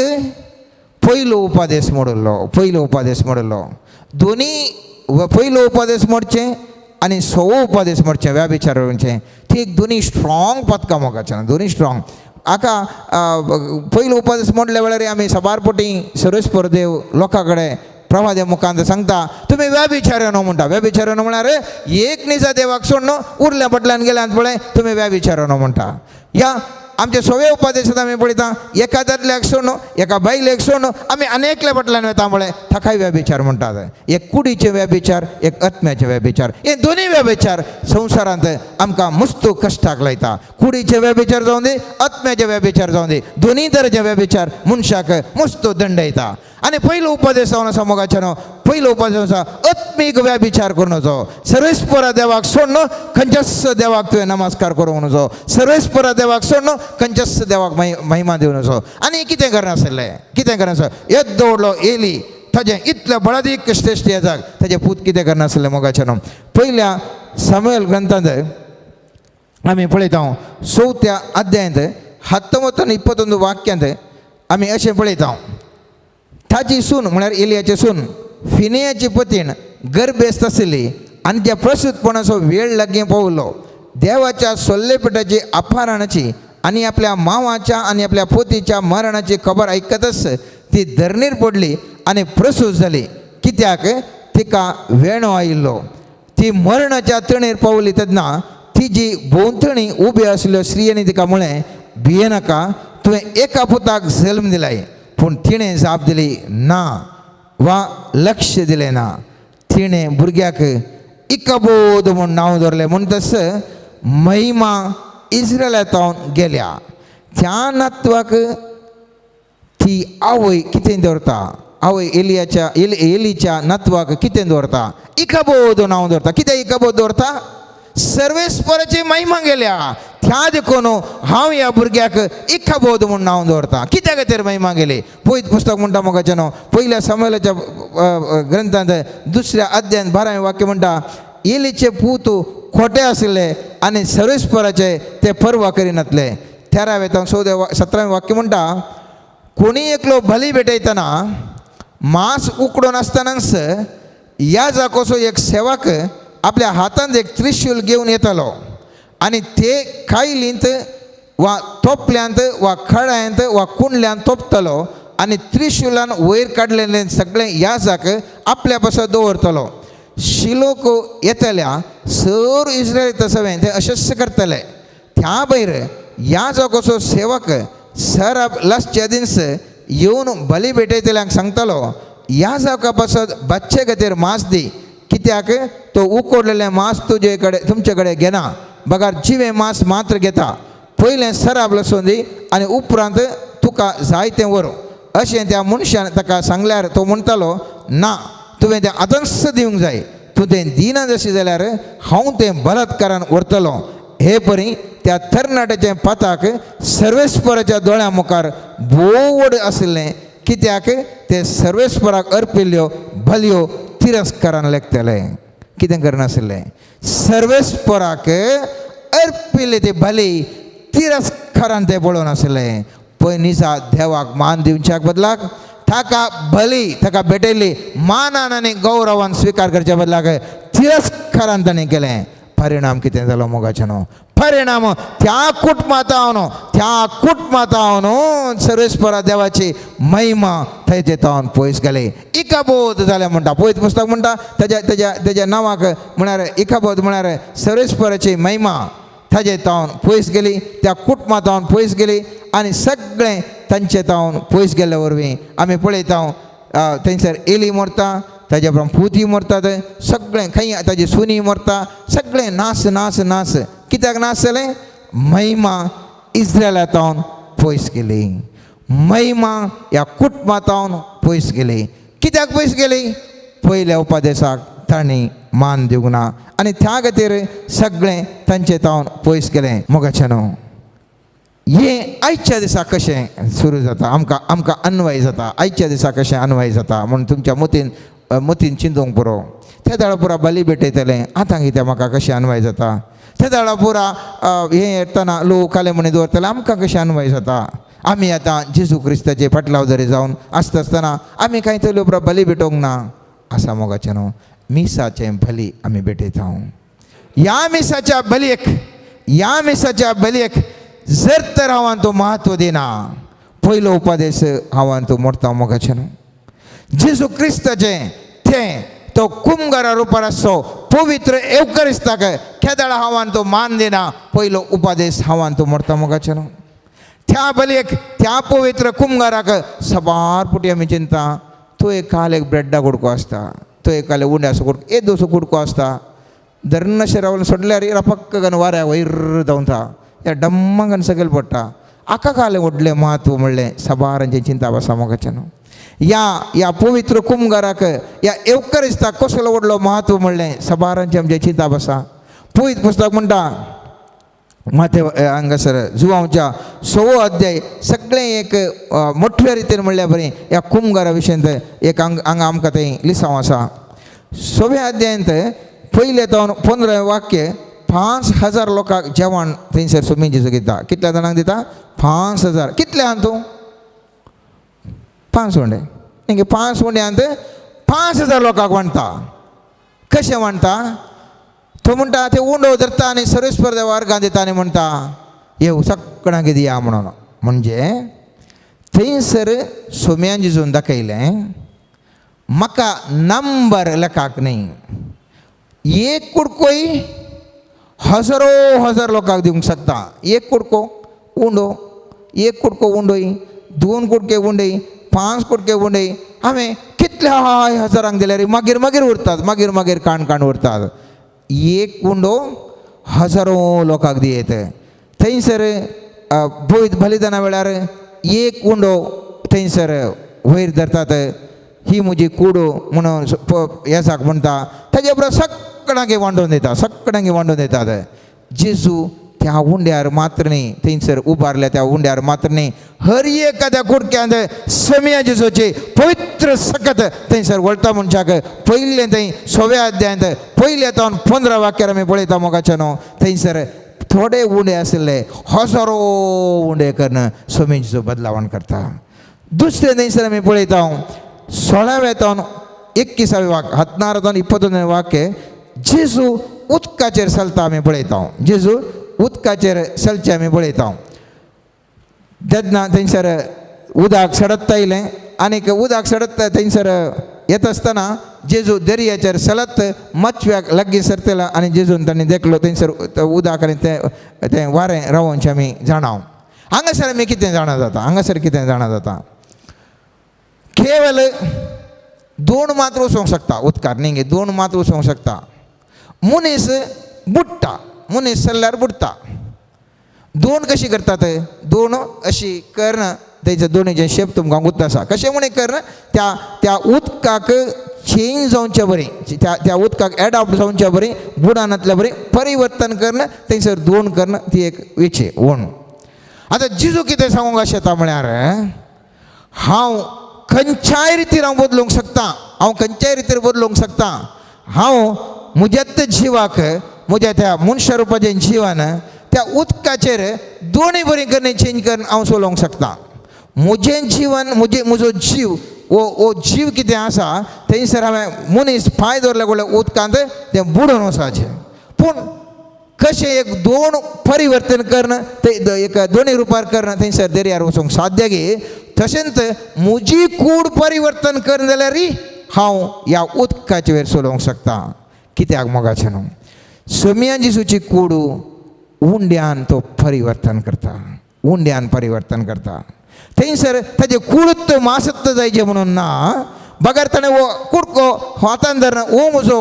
पयलो उपादेश मोडलो, पयलो उपादेश मोडलो. दोनी पयलो उपादेश मोडचें आनी सवो उपादेश मोडचें, व्याभिचार म्हणचें, ती एक दोनी स्ट्रॉंग पदकां मोगाचें, दोनी स्ट्रॉंग. हाका पयलो उपादेश मोडल्या वेळार आमी साबार पटी सर्वेस्पर देव लोकां कडेन प्रवाद्या मुखांत सांगता, तुमी व्याभिचार न्हू म्हणटा. व्याभिचार न्हू म्हळ्यार एक निजा देवाक सोडून उरल्या फाटल्यान गेल्यान पळय तुमी व्याभिचार न्हू म्हणटा. ह्या आमच्या सव्या उपादेशांत आमी पळयता, एका दादल्याक सोडून एका बायलेक सोडून आमी अनेकल्या फाटल्यान वता पळय, ताकाय व्याभिचार म्हणटात. एक कुडीचे व्याभिचार, एक आत्म्याचे व्याभिचार. हे दोनूय व्याभिचार संवसारांत आमकां मुस्तू कश्टाक लायता. कुडीचे व्याभिचार जावं दी, आत्म्याचे व्याभिचार जावं दी, दोनूय तरेचे व्याभिचार मनशाक मुस्तू दंडयता. आनी पयलो उपदेश जावन आसा मोगाचे न्हू, पयलो उपदेश आसा आत्मीक व्याभिचार करूं नजो. सर्वेस्परा देवाक सोडून खंयच्याच देवाक तुवें नमस्कार करूंक नजो. सर्वेस्परा देवाक सोडून खंयच्याच देवाक महिमा दिवं नजो. आनी कितें करनासलें, कितें करनासलें, येद्दो व्हडलो एली, ताजें इतलें बळादीक श्रेश्ठ येजाक ताजें पूत कितें करनासलें मोगाचे न्हू. पयल्या सामुएल ग्रंथांत आमी पळयता, चवथ्या अध्यायांत 19 आनी 21 वाक्यांत आमी अशें पळयता, ताजी सून म्हळ्यार एलियाची सून फिनियाची पतीण गर्भेस्त आशिल्ली आनी त्या प्रसूतपणाचो वेळ लागीं पावलो. देवाच्या सोल्लेपेटाची अपहरणाची आनी आपल्या मावाच्या आनी आपल्या पोतीच्या मरणाची खबर आयकतच ती धरणीर पडली आनी प्रसूत जाली. कित्याक तिका वेणो आयिल्लो. ती मरणाच्या तणेर पावली तेन्ना तिजी भोंवतणी उबी आशिल्ल्यो स्त्रियांनी तिका म्हळें, भियेनाका, तुवें एका पुताक जल्म दिलाय. पूण तिणें जाप दिली ना वा लक्ष दिलें ना. तिणें भुरग्याक इकबोध म्हूण नांव दवरलें, म्हूण तस महिमा इस्रायलांत गेल्या. त्या नातवाक ती आवय कितें दवरता, आवय एलियाच्या एलीच्या नातवाक कितें दवरता, इकबोध नांव दवरता. कितें इकबोध दवरता? सर्वेस्पराची महिमा गेल्या, त्या देखून हांव ह्या भुरग्याक इकबोध म्हूण नांव दवरता. कित्या खातीर महिमा गेली? पयत पुस्तक म्हणटा मोगाचें न्हू, पयल्या सामुएलाच्या ग्रंथांत दुसऱ्या अध्यायांत 12वें वाक्य म्हणटा, एलीचे पूत खोटे आशिल्ले आनी सर्वेस्पराचे ते पर्वा करिनातले. 13वें 14व्या 17वें वाक्य म्हणटा, कोणी एकलो बली भेटयतना मांस उकडून आसतनाच ह्या जाकोचो एक सेवक आपल्या हातांत एक त्रिशूल घेवन येतालो आनी ते कायलींत वा तोपल्यांत वा खळ्यांत वा कुंडल्यांत तोपतलो आनी त्रिशुलान वयर काडलेलें सगळें ह्या जाक आपल्या पासत दवरतलो. शिलोक येतल्या सर इस्रायल तसवें ते अशेंच करतले. त्या भायर ह्या जागोचो सेवक सर लासच्या दीस येवन बली भेटयतल्यांक सांगतलो, ह्या जाका पासत बच्चे खातीर मांस दी, कित्याक तो उकडलेलें मांस तुजे कडेन तुमचे कडेन घेना, बगर जिवें मांस मात्र घेता. पयलें सराब लसून दी आनी उपरांत तुका जाय तें व्हरूं. अशें त्या मनशान ताका सांगल्यार तो म्हणटालो, ना, तुवें तें आतांच दिवंक जाय, तूं तें दिना जशें जाल्यार हांव तें बलात्कारान व्हरतलो. हे परी त्या तरणाट्याच्या पाताक सर्वेस्पराच्या दोळ्यां मुखार भोव व्हड आशिल्लें, कित्याक ते सर्वेस्पराक अर्पिल्ल्यो बलयो तिरस्कारान लेखतले. कितें करनाशिल्लें? सर्वेस्पराक अर्पिल्ले ते बली तिरस्कारान ते पळोवन आशिल्ले. पय निजा देवाक मान दिवच्याक बदलाक ताका बली ताका भेटयल्ली मानान आनी गौरवान स्विकार करच्या बदलाक तिरस्कारान ताणें केलें. परिणाम कितें जालो मोगाचें न्हू? परिणाम त्या कुटुंबांत हांव, त्या कुटुंबांत हांव सर्वेस्परा देवाची महिमा थंय तावन पयस गेले. इकाबोध जालें म्हणटा पयत पुस्तक म्हणटा, ताज्या ताज्या ताज्या नांवाक म्हळ्यार इकाबोध म्हळ्यार सर्वेस्पराची महिमा ताजे तावन पयस गेली, त्या कुटुंबा तावन पयस गेली आनी सगळें तांचे तावन पयस गेल्ले वरवीं आमी पळयता, थंयसर एली मरता, ताज्या उपरांत पुती मरतात, सगळें खंय ताजी सुनी मरता, सगळें नास नास नास. कित्याक नास जालें? महिमा इस्रायला तावन पयस गेली, महिमा ह्या कुटुंबा तावन पयस गेली. कित्याक पयस गेली? पयल्या उपदेसाक तांणी मान दिवंक ना आनी त्या खातीर सगळें तांचे तावन पयस गेलें. मोगाचें न्हू हें आयच्या दिसा कशें सुरू जाता, आमकां आमकां अन्वय जाता, आयच्या दिसा कशें अन्वय जाता म्हूण तुमच्या मतीन मतीन चिंतूंक पुरो. त्या दाळा पुरा बली भेटयतलें, आतां कितें म्हाका कशें अन्वय जाता. त्या दाळा पुरा हें येतना लोक काले म्हणी दवरतले, आमकां कशें अन्वय जाता. आमी आतां जेजू क्रिस्ताचे फाटलाव जरी जावन आसता आसतना आमी कांय तरी पुरा बली भेटोवंक ना. आसा मोगाचें न्हू, मिसाचें बली आमी भेटयता. ह्या मिसाच्या बलयेक, ह्या मिसाच्या बलयेक जर तर हांव तो म्हत्व दिना, पयलो उपदेश हांव तो मोडता मोगाचें न्हू. जेजू क्रिस्ताचें तें तो कुमगारा रुपार आसचो पवित्र एवकरिस्ताक केदळा हांवान तो मान दिना, पयलो उपदेश हांवान तो मोडता मोगाचें न्हू. त्या बलयेक, त्या पवित्र कुमगाराक सबार पुटी आमी चिंता, तो एक काल एक ब्रेडा कुडको आसता, तो एक काल उंड्याचो कुडको, येदोसो कुडको आसता, धर्नशें रावून सोडल्यार रपक्क वाऱ्या वयर धांवता, ह्या डम्मांगन सकयल पडटा. आका कालें व्हडलें म्हत्व म्हणलें सबारांचें चिंता आसा मोगाचें न्हू. ह्या ह्या पवित्र कुमगाराक, ह्या एवकरिस्ताक कसलो व्हडलो म्हत्व म्हणलें सबारांचें आमचें चिंता आसा. पवित्र पुस्तक म्हणटा माते हांगासर जुवांवच्या 6वो अध्याय सगळें एक मोठ्या रितीन म्हणल्या बरें ह्या कुमगारा विशयांत एक हांगा आमकां थंय लिसांव आसा. 6व्या अध्यायांत पयलें तावन 15 वाक्य 5000 लोकांक जेवण थंयसर सोमी जेजू दिता. कितल्या जाणांक दिता? 5000. कितले आहा तूं? 5 उंडे. न्ही, 5 उंड्यांत 5000 लोकांक वांटता. कशें वांटता? तो म्हणटा ते उंडो धरता आनी सर्वेस्पर देवा अर्गां दिता आनी म्हणटा येव सगळ्यांक दिया म्हणून. म्हणजे थंयसर सोम्यान जेजून दाखयलें म्हाका नंबर लेखाक न्ही, एक कुडकोय हजारो हजार लोकांक दिवंक शकता. एक कुडको उंडो, एक कुडको उंडय, 2 कुडके उंडय, 5 कुडके उंडय, हांवें कितल्या हजारांक दिल्यार मागीर मागीर उरतात, मागीर मागीर काण काण उरतात. एक उंडो हजारो लोकांक दियत. थंयसर बोयत बलिदाना वेळार एक उंडो थंयसर वयर धरतात, ही म्हजी कूड म्हणून येसाक म्हणटा, ताजे उपरांत सगळ्यांक वांटून दिता, सगळ्यांक वांटून दितात. जेजू त्या उंड्यार मात्र न्ही, थंयसर उबारल्या त्या उंड्यार मात्र न्ही, हर एखाद्या कुडक्यांत समिया जेजूची पवित्र सकत थंयसर वळता मनशाक पयलें थंय 6व्या अध्यायांत पयल्या तावन 15 वाक्यार आमी पळयता मोगाचें न्हू. थंयसर थोडे उंडे आशिल्ले हजारो उंडे करून समी जेजू बदलावण करता. दुसरें थंयसर आमी पळयता 16व्या तावन 21व्या वाक्य, 16 तावन 21 वाक्य, जेजू उदकाचेर चलता आमी पळयता. जेजू उदकाचेर चलचें आमी पळयता. तेन्ना थंयसर उदक सडत येयलें आनीक उदक सडत थंयसर येता आसतना जेजू दर्याचेर चलत मचव्याक लागीं सरतलो आनी जेजून तांणी देखलो थंयसर उदक आनी तें तें वारें रावोवचें आमी जाणा. हांगासर आमी कितें जाणा जाता, हांगासर कितें जाणा जाता, केवल 2 मात्र वचोंक शकता उदकार न्ही गे, 2 मात्र वचोंक शकता. मनीस बुडटा, मनीस चल्ल्यार बुडटा. 2 कशी करतात? 2 अशी कर्ण तेजे दोनीचे शेप तुमकां गुत्त आसा. कशें म्हण कर्ण त्या त्या उदकाक चेंज जावचे बरी, त्या त्या उदकाक एडॉप्ट जावचे बरी, बुडानांतल्या बरी परिवर्तन कर्ण थंयसर 2 कर्ण ती एक वेचे ओण. आतां जिजू कितें सांगूंक अशें म्हळ्यार हांव खंयच्याय रितीर हांव बदलूंक शकता, हांव खंयच्याय रितीर बदलूंक शकता. हांव म्हज्याच जिवाक, म्हज्या त्या मनशा रुपाचें जिवन त्या उदकाचेर दोनूय बरी करणे चेंज करून हांव चलोवंक शकता. म्हजें जिवन, म्हजें म्हजो जीव, वो वो जीव कितें आसा थंयसर हांवें मनीस पांय दवरले म्हणल्यार उदकांत तें बुडोवन वचपाचें. पूण कशें एक 2 परिवर्तन कर्ण ते एक दोनूय रुपार कर्ण थंयसर दर्यार वचूंक साध्य गे, तशेंच म्हजी कूड परिवर्तन करून जाल्यार हांव ह्या उदकाचे वयर चलोवंक शकता. कित्याक मोगाचें न्हू, सोमिया जेजूची कूड उंड्यान तो परिवर्तन करता, उंड्यान परिवर्तन करता. थंयसर ताजें कूडत मासत जायचें म्हणून ना, बगर ताणें हो कुडको हातान धरून हो म्हजो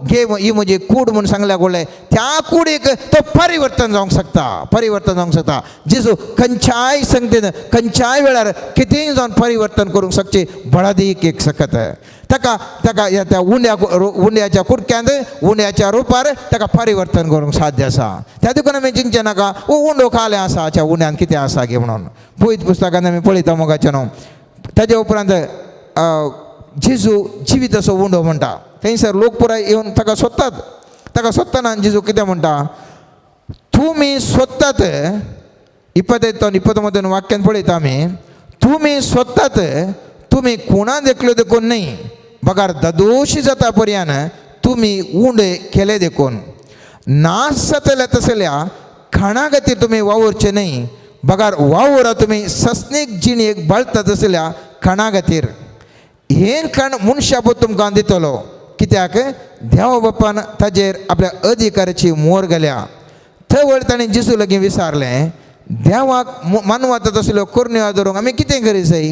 घे, ही म्हजी कूड म्हूण सांगल्या कोळ्ळें, त्या कुडीक तो परिवर्तन जावंक शकता, परिवर्तन जावंक शकता. जेजू खंयच्याय संगतीन खंयच्याय वेळार कितेंय जावन परिवर्तन करूंक शकचें बळादीक एक सकत. ताका ताका त्या उंड्या उंड्याच्या कुडक्यांत उंड्याच्या रुपार ताका परिवर्तन करूंक साध्य आसा. त्या देखून आमी चिंतचें नाका ओ उंडो खालें आसा त्या उंड्यान कितें आसा गे म्हणून. पयत पुस्तकान आमी पळयता मोगाचें न्हू. ताजे उपरांत जेजू जिवीत असो उंडो म्हणटा. थंयसर लोक पुराय येवन ताका सोदतात. ताका सोदतना जेजू कितें म्हणटा, तुमी सोदतात, 21 29 वाक्यान पळयता आमी, तुमी सोदतात तुमी कोणा देखलो देखून न्हय, बगार ददोशी जाता पर्यान तुमी उंडे केले देखून. नाश जातले तसल्या खाणा खातीर तुमी वावुरचे न्हय, बगार वावुरा तुमी सस्नीक जिणेक बळता तसल्या खाणा खातीर. हें खाण मनशा पूत तुमकां दितलो, कित्याक देवा बापान ताजेर आपल्या अधिकाराची मोर घाल्या. थंय वयर ताणें जेजू लागीं विचारलें, देवाक मानवता तसल्यो करण्यो धरूंक आमी कितें करी जाय?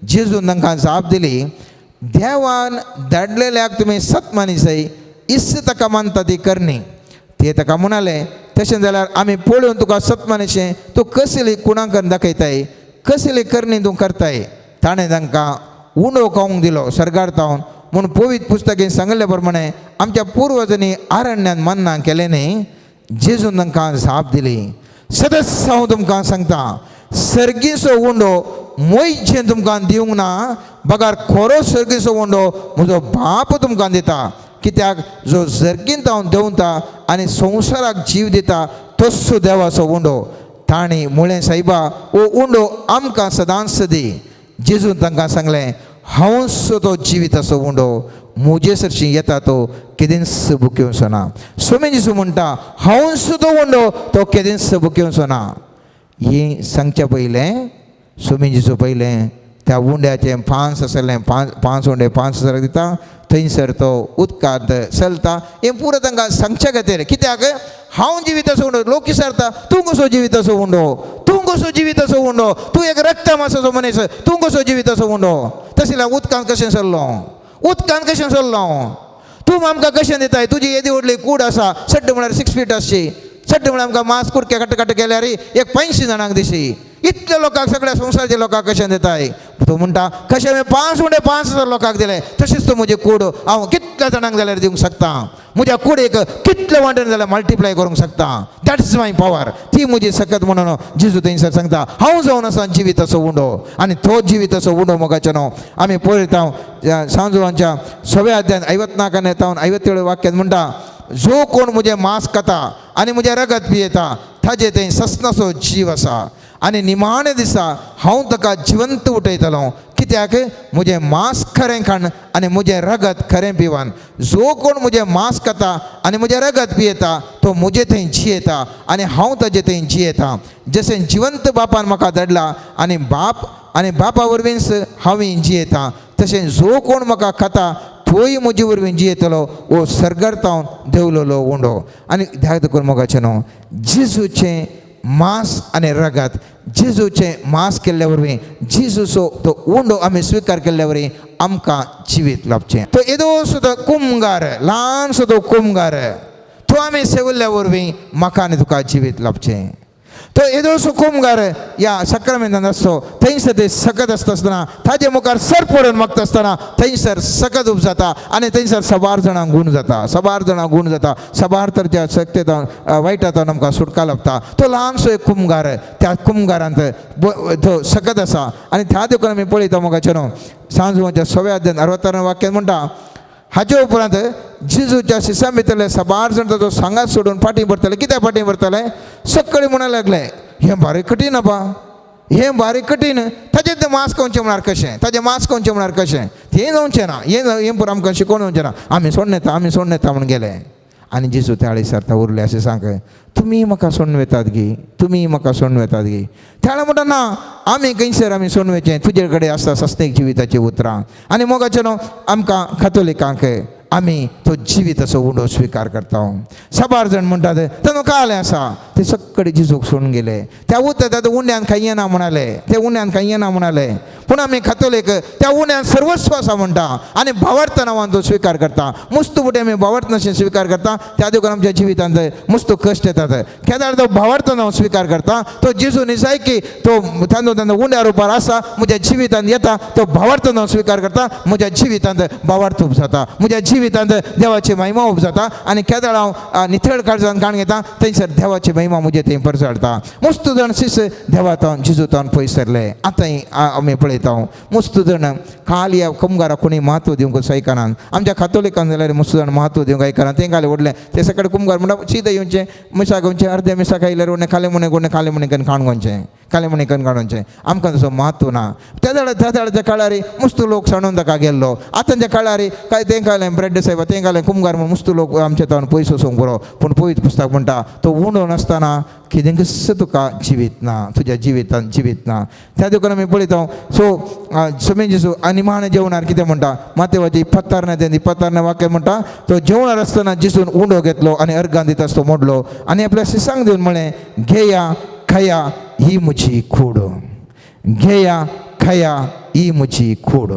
जेजून तांकां जाप दिली, देवान धाडलेल्याक तुमी सत मानी जाय, इस्स ताका मानता ती करणी. ते ताका म्हणाले, तशें जाल्यार आमी पळोवन तुका सत मानिशें, तूं कसली कुणां करून दाखयताय, कसली करणी तूं करताय? ताणें तांकां उंडो खावंक दिलो सर्गार तावन. म्हूण पवित्र पुस्तकेन सांगिल्ले प्रमाणे आमच्या पुर्वजांनी आरण्यान मन्ना केलें न्ही. जेजून तांकां जाप दिली, सदस हांव तुमकां सांगता, सर्गीचो उंडो मोयचें तुमकां दिवंक ना, बगार खरो सर्गीचो उंडो म्हजो बाप तुमकां दिता. कित्याक जो सर्गींत हांव देंवता आनी संवसाराक जीव दिता तस्सो देवाचो उंडो. तांणी म्हळें, सायबा हो उंडो आमकां सदांच दी. जेजून तांकां सांगलें, हांवच तो जिविताचो उंडो, म्हजे सरशी येता तो केदींच भुकेवचो ना. स्वामी जेजू म्हणटा, हांवच तो उंडो, तो केदींच भुकेवचो ना. हें सांगच्या पयलें स्वामी जेजू पयलें त्या उंड्याचें 5 आसलें, 5 उंडे 5000 दिता. थंयसर तो उदकांत चलता. हें पुरो तांकां सांगच्या खातीर, कित्याक हांव जिविताचो उंडो. लोक विचारता, तूं कसो जिविताचो उंडो, तूं कसो जिविताचो उंडो, तूं एक रक्त मासाचो मनीस, तूं कसो जिविताचो उंडो? तशें जाल्यार उदकांत कशें सरलो, उदकांत कशें सरलो तूं आमकां कशें दिताय? तुजी येदी व्हडली कूड आसा, सड्ड म्हळ्यार 6 फीट आसची, सड्ड म्हळ्यार आमकां मांस कुडके कट कट केल्यार एक 85 जाणांक दिशी. इतल्या लोकांक, सगळ्या संवसाराच्या लोकांक कशें दिताय? तूं म्हणटा, कशें हांवें 5 उंडे 5000 लोकांक दिले, तशेंच तूं म्हजी कूड हांव कितल्या जाणांक जाल्यार दिवंक शकता, म्हज्या कुडेक कितले वांटेन जाल्यार मल्टिप्लाय करूंक शकता. That is my power. ती म्हजी सकत. म्हणून जेजू थंयसर सांगता, हांव जावन आसा जिविताचो उंडो. आनी तो जिविताचो उंडो मोगाचो न्हू आमी पळयता सांजुवांच्या 6व्या अध्यायान 54 तावन 57 वाक्यान म्हणटा, जो कोण म्हजें मांस खाता आनी म्हजें रगत पियेता ताजे थंय ससनाचो जीव आसा, आनी निमाणे दिसा हांव ताका जिवंत उठयतलो. कित्याक म्हजें मांस खरें खाण आनी म्हजें रगत खरें पिवन. जो कोण म्हजें मांस खाता आनी म्हजें रगत पियेता तो म्हजे थंय जियेता आनी हांव ताजे थंय जियेता. जशें जिवंत बापान म्हाका धाडला आनी बाप आनी बापा वरवींच हांव जियेता, तशें जो कोण म्हाका खाता तोय म्हजे वरवीं जियेतलो. वो सर्गार तावन देंवलेलो उंडो. आनी ध्यान करून मोगाचें न्हू, जेजूचें मांस आनी रगत, जेजूचें मांस केल्ल्या वरवीं, जेजूचो तो उंडो आमी स्विकार केल्ल्या वरवीं आमकां जिवीत लाभचें. तो येदोसो तो कुमगार, ल्हानसो तो कुमगार, तो आमी सेवल्ल्या वरवीं म्हाका आनी तुका जिवीत लाभचें. तो येदोसो कुमगार ह्या सक्रामेंतान आसतो, थंयसर ते सकत आसता आसतना ताजे मुखार सर पडून मागता आसतना थंयसर सकत उब जाता आनी थंयसर सबार जाणांक गूण जाता, सबार जाणांक गूण जाता, सबार तरच्या शक्यता वायटांत आमकां सुटका लाभता. तो ल्हानसो एक कुमगार, त्या कुमगारांत तो सकत आसा. आनी त्या देखून आमी पळयता मोगाचें न्हू, सांजवाच्या 6व्या अध्यायान 66 वाक्यान म्हणटा, हाचे उपरांत जेजूच्या शिसां भितरले सबार जाण ताचो सांगात सोडून फाटीं भरतले. कित्याक फाटीं भरतले? सकाळीं म्हणूंक लागले, हें बारीक कठीण आबा, हें बारीक कठीण, ताजें तें मांस खावचें म्हळ्यार कशें, ताजें मांस खावचें म्हळ्यार कशें, तें जावचें ना, हें पुरो आमकां शिकोवन जावचें ना, आमी सोडून येता, आमी सोडून येता म्हूण गेले. आनी जेजू त्या विचारता उरले अशें सांग, तुमी म्हाका सोडून वतात गी, तुमी म्हाका सोडून वतात गी? त्या म्हणटा, ना, आमी खंयसर आमी सोडून वचें, तुजे कडेन आसता सस्तेक जिविताचीं उतरां. आनी मोगाचें न्हू, आमकां कातोलिकांक आमी तो जिविताचो उंडो स्विकार करता. साबार जाण म्हणटात तांकां कळ्ळें आसा, ते सगळे जेजूक सोडून गेले. त्या उतर त्या उंड्यान खायना म्हणाले, ते उंड्यान खायना म्हणाले. पूण आमी खातोलीक त्या उण्यान सर्वस्व आसा म्हणटा आनी भावार्थ नांवान तो स्विकार करता. मुस्त फुडें आमी भावार्थ नशें स्विकार करता त्या देखून आमच्या जिवितांत मुस्त कश्ट येतात. केदार तो भावार्थ नांव स्विकार करता तो जेजू निजायकी तो तांदो तांदो उण्या रुपार आसा म्हज्या जिवितांत येता तो भावार्थ नांव स्विकार करता म्हज्या जिवितांत भावार्थ उब जाता, म्हज्या जिवितांत देवाची महिमा उब जाता आनी केदाळ हांव नितळ काळजान काण घेता थंयसर देवाची महिमा म्हजे थंय परजळटा. मुस्त जाण शिस देवातावन जेजूतावन पयस सरले. आतां आमी पळयता मुस्त जाण खाली ह्या कुमगाराक कोणी म्हत्व दिवंक आयकना. आमच्या खातोलिकान जाल्यार मुस्त जाण म्हत्व दिवंक आयकना. तें खाली व्हडलें ते सकाळी कुमगार म्हणटा सीधा येवचें मिसाक येवचें अर्दे मिसाक आयल्यार उणें खाली मुणे कोणें खाली मुणे करून खाण गोंचें खाली मुणे करून काडोवचें आमकां तसो म्हत्व ना. त्या वेळाच्या काळार मुस्त लोक सांडून ताका गेल्लो. आतांच्या काळार काय तें खालें ब्रेड साहेब तें खालें कुमगार म्हूण मुस्त लोक आमच्या तावन पयस वचूंक बरो. पूण पयस पुस्तक म्हणटा तो उणो नासतना कितेंच तुका जिवीत ना, तुज्या जिवितान जिवीत ना. त्या देखून आमी पळयता सो समेन जेजू आनी निमाणें जेवणार कितें म्हणटा मातेवाची इपत्तारणे इपत्तारणे वाक्य म्हणटा तो जेवणार आसतना जेजून उंडो घेतलो आनी अर्गान दिता तो मोडलो आनी आपल्या शिसांक दिवन म्हळें घेया खाया ही म्हजी कूड, घेया खाया ही म्हजी कूड.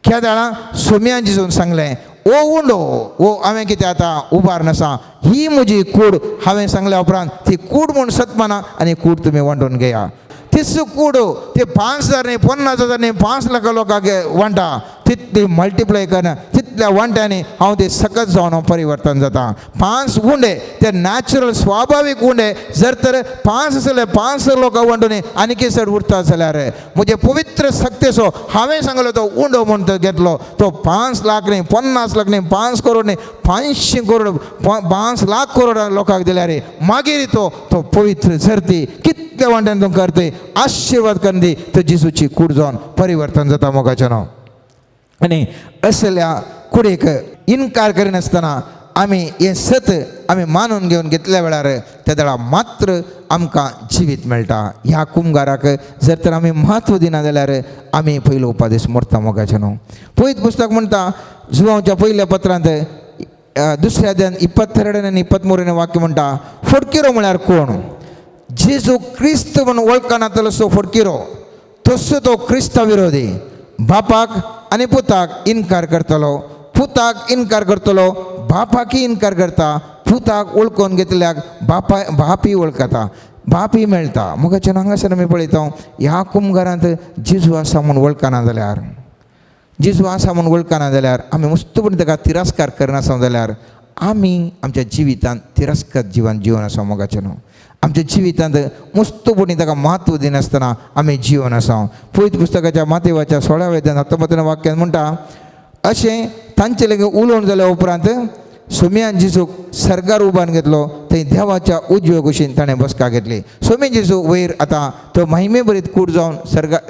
केदाळा सोम्यान जेजून सांगलें ओ उंडो ओ हांवें कितें आतां उबार नासा ही म्हजी कूड. हांवें सांगल्या उपरांत ती कूड म्हूण सतमाना आनी कूड तुमी वांटून घेया. तीच कूड ते 5,000 न्ही 50,000 न्ही 5 लाख लोकांक वांटा तितली मल्टिप्लाय करना तितल्या वांट्यांनी हांव ते सकत जावन हांव परिवर्तन जाता. 5 उंडे ते नॅचरल स्वाभावीक उंडे जर तर 5 आसले 5 लोकां वांटून आनी कितें चड उरता जाल्यार म्हजे पवित्र शक्तेचो हांवें सांगलो तो उंडो म्हूण तो घेतलो तो 5 लाख न्ही 50 लाख न्ही 5 करोड न्ही 500 करोड 5 लाख करोड लोकांक दिल्यार मागीर तो तो पवित्र झरती कितल्या वांट्यान तूं करते आशीर्वाद करून दी तो जेजूची कूड जावन परिवर्तन जाता मोगाचें नांव. आनी असल्या कुडीक इनकार करिनासतना आमी हें सत आमी मानून घेवन घेतल्या वेळार त्या वेळार मात्र आमकां जिवीत मेळटा. ह्या कुमगाराक जर तर आमी म्हत्व दिना जाल्यार आमी पयलो उपादेश मोडटा मोगाचें न्हू. पयत पुस्तक म्हणटा जुवांच्या पयल्या पत्रांत दुसऱ्या अध्यायान 22 आनी 23 वाक्य म्हणटा फटकिरो म्हळ्यार कोण? जेजू क्रिस्त म्हूण वळखनातलो सो फटकिरो तसो तो क्रिस्ता विरोधी बापाक आनी पुताक इनकार करतलो, पुताक इनकार करतलो बापाकय इनकार करता, पुताक वळखून घेतल्याक बापाय बापी वळखता बापी मेळटा. मोगाचें हांगासर आमी पळयता ह्या कुमगारांत जेजू आसा म्हूण वळखना जाल्यार जेजू आसा म्हूण वळखना जाल्यार आमी मुस्तपणी ताका तिरस्कार करनासो जाल्यार आमी आमच्या जिवितांत तिरस्कार जिवन जिवन आसा मोगाचें न्हू. आमच्या जिवितांत मुस्तपणी ताका म्हत्व दिनासतना आमी जिवन आसा. पयत पुस्तकाच्या मातेवाच्या 16 अध्यायान 19 वाक्यान म्हणटा अशें तांचे लागीं उलोवन जाल्या उपरांत सोम्यान जेजूक सर्गार उबारून घेतलो थंय देवाच्या उजव्या कुशीन ताणें बसका घेतली. सोम्यान जेजू वयर आतां तो महिमे भरीत कूड जावन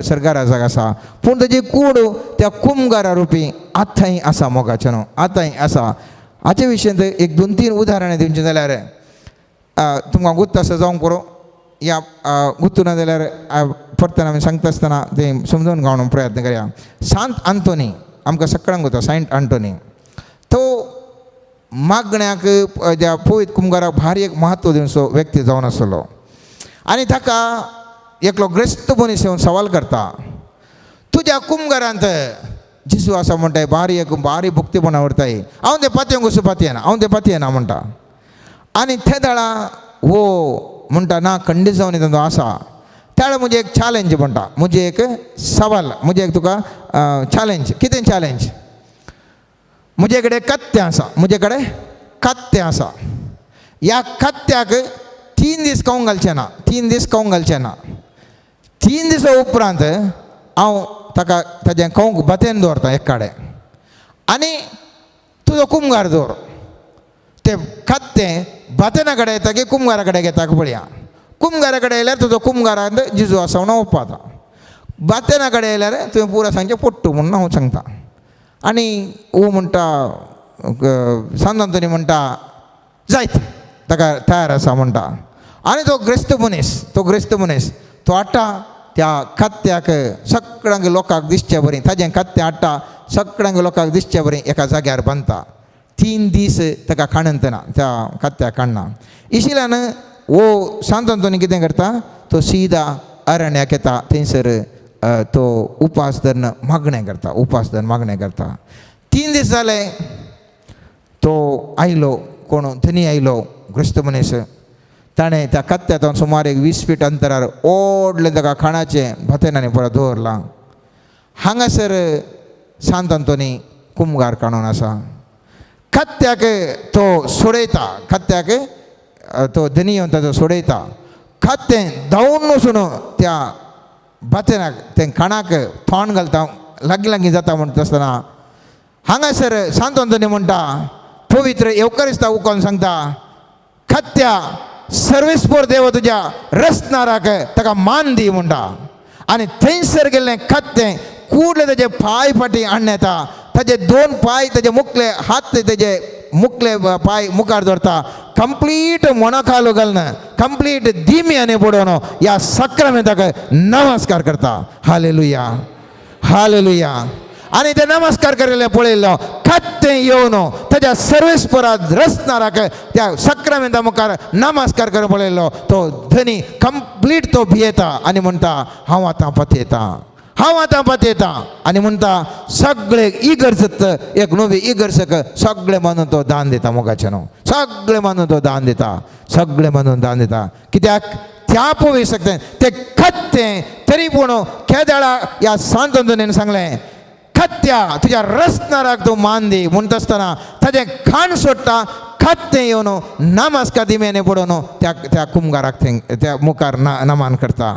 सर्गार आसा पूण ताजी कूड त्या कुमगारा रुपी आतांय आसा मोगाचें न्हू, आतांय आसा. हाचे विशयांत एक 2-3 उदाहरणां दिवचीं जाल्यार तुमकां गुत्त आसा जावंक पुरो या गुत्तू ना जाल्यार परतून आमी सांगता आसतना तें समजून घेवंक प्रयत्न करया. सांत आंतोनी आमकां सगळ्यांक गुता सांत आंतोनी तो मागण्याक त्या पवित्र कुमगाराक भारी एक म्हत्व दिवचो व्यक्ती जावन आसलो आनी ताका एकलो ग्रेस्त मनीस येवन सवाल करता तुज्या कुमगारांत जेजू आसा म्हणटाय भारी एक भारी भक्तीपणा व्हरताय हांव तें पातयेंक वचूं पातयेना हांव तें पातयेना म्हणटा. आनी ते वेळा हो म्हणटा ना खंडीत जावन तो आसा त्या वेळार म्हजें एक चॅलेंज म्हणटा म्हजें एक सवाल म्हजें एक तुका चॅलेंज. कितें चॅलेंज? म्हजे कडेन कत्तें आसा म्हजे कडेन कत्तें आसा ह्या कत्त्याक 3 दीस खावंक घालचें ना 3 दीस खावंक घालचें ना 3 दिसां उपरांत हांव ताका ताजें खावंक भातेन दवरता एक कडेन आनी तुजो कुमगार दवर तें कत्तें भातेना कडेन येता की कुमगारा कडेन घेता पळया कुमगारा कडेन येयल्यार तुजो कुमगारांत जेजू आसा म्हणून ओपाता भातेना कडेन येयल्यार तुवें पुरो सांगचें पोट्टू म्हणून हांव सांगता. आनी ओ म्हणटा सांत आंतोनी म्हणटा जायत ताका तयार आसा म्हणटा. आनी तो ग्रेस्त मनीस तो ग्रेस्त मनीस तो हाडटा त्या खात्याक सगळ्यांक लोकांक दिसचे बरी ताजें खात्तें हाडटा सगळ्यांक लोकांक दिसचे बरी एका जाग्यार बांदता. 3 दीस ताका काडना त्या खात्याक काडना. इशिल्यान वो सांत आंतोनी कितें करता तो सीधा अरण्याक येता थंयसर तो उपास धरून मागणें करता, उपास धरून मागणें करता. 3 दीस जाले तो आयलो, कोण धनी आयलो, ग्रस्त मनीस. ताणें त्या कत्त्यातून सुमार एक 20 फीट अंतरार ओडलें ताका खाणाचें भातेनांनी परत दवरलां. हांगासर सांत आंतोनी कुमगार काणून आसा. खत्त्याक तो सोडयता, खत्त्याक तो धनी येवन ताचो सोडयता. खत्तें धांवून वचून त्या भातेनाक तें खाणाक तोंड घालता, लागीं लागीं जाता म्हणटा आसतना हांगासर सांत आंतोनी म्हणटा, पवित्र येवकारिस्ता उकोन सांगता, खत्त्या सर्वेस्पोर देव तुज्या रसनाराक ताका मान दी म्हणटा. आनी थंयसर गेल्लें खत्तें कुडले ताजे पांय फाटीं हाडून येता, ताजे 2 पांय ताजे मुखले हात ताजे मुखले पांय मुखार दवरता, कंप्लीट मोणाकालो घालून कंप्लीट दिम्याने पडोवन ह्या सक्रामेंताक नमस्कार करता. Hallelujah, hallelujah. आनी ते नमस्कार केल्लें पळयल्लो खत्तें येवन ताज्या सर्वेस्परात रसनाराक त्या सक्रामेंता मुखार नमस्कार करून पळयल्लो तो धनी कंप्लीट तो भियेता आनी म्हणटा, हांव आतां पथयतां, हांव आतां पथयतां. आनी म्हणटा सगळे इगर्जत एक नवी इगर्जक सगळे मानून तो दान दिता, मोगाचें न्हू, सगळे मानून तो दान दिता, सगळे मानून दान दिता. कित्याक त्या पळोवंक शकता ते खत्तें तरी पूण केदळा ह्या सांत आंतोनीन सांगलें, खत्त्या तुज्या रसनाराक तूं मान दी. म्हणटा आसतना ताजें खाण सोडटा, खत्तें येवन नमस्कार दिम्याने पडोवन त्या त्या कुमगाराक थंय त्या मुखार नमान करता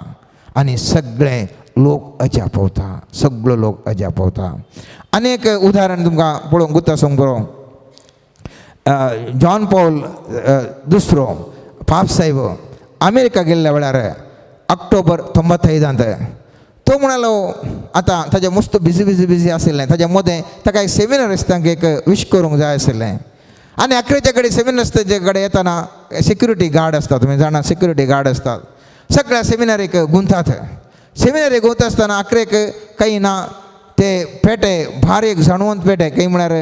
आनी सगळे लोक अजापवता, सगळो लोक अजापवता. आनी एक उदाहरण तुमकां पळोवंक गुत्ता आसूंक बरो, जॉन पॉल दुसरो पाप साहेब अमेरिका गेल्ल्या वेळार ऑक्टोबर 95 तो म्हणालो, आतां ताजें मस्त बिजी बिजी बिजी आशिल्लें, ताज्या मदें ताका एक सेमिनारिस्तांक एक विश करूंक जाय आशिल्लें. आनी अकरेच्या कडेन सेमिनारिस्तांचे कडेन येतना सिक्युरिटी गार्ड आसता, तुमी जाणा सिक्युरिटी गार्ड आसतात, सगळ्या सेमिनारीक गुंतात. सेमिनारीक गुंत आसतना अकरेक काही ना ते पेटे भारी एक जाणवंत पेटे, काही म्हळ्यार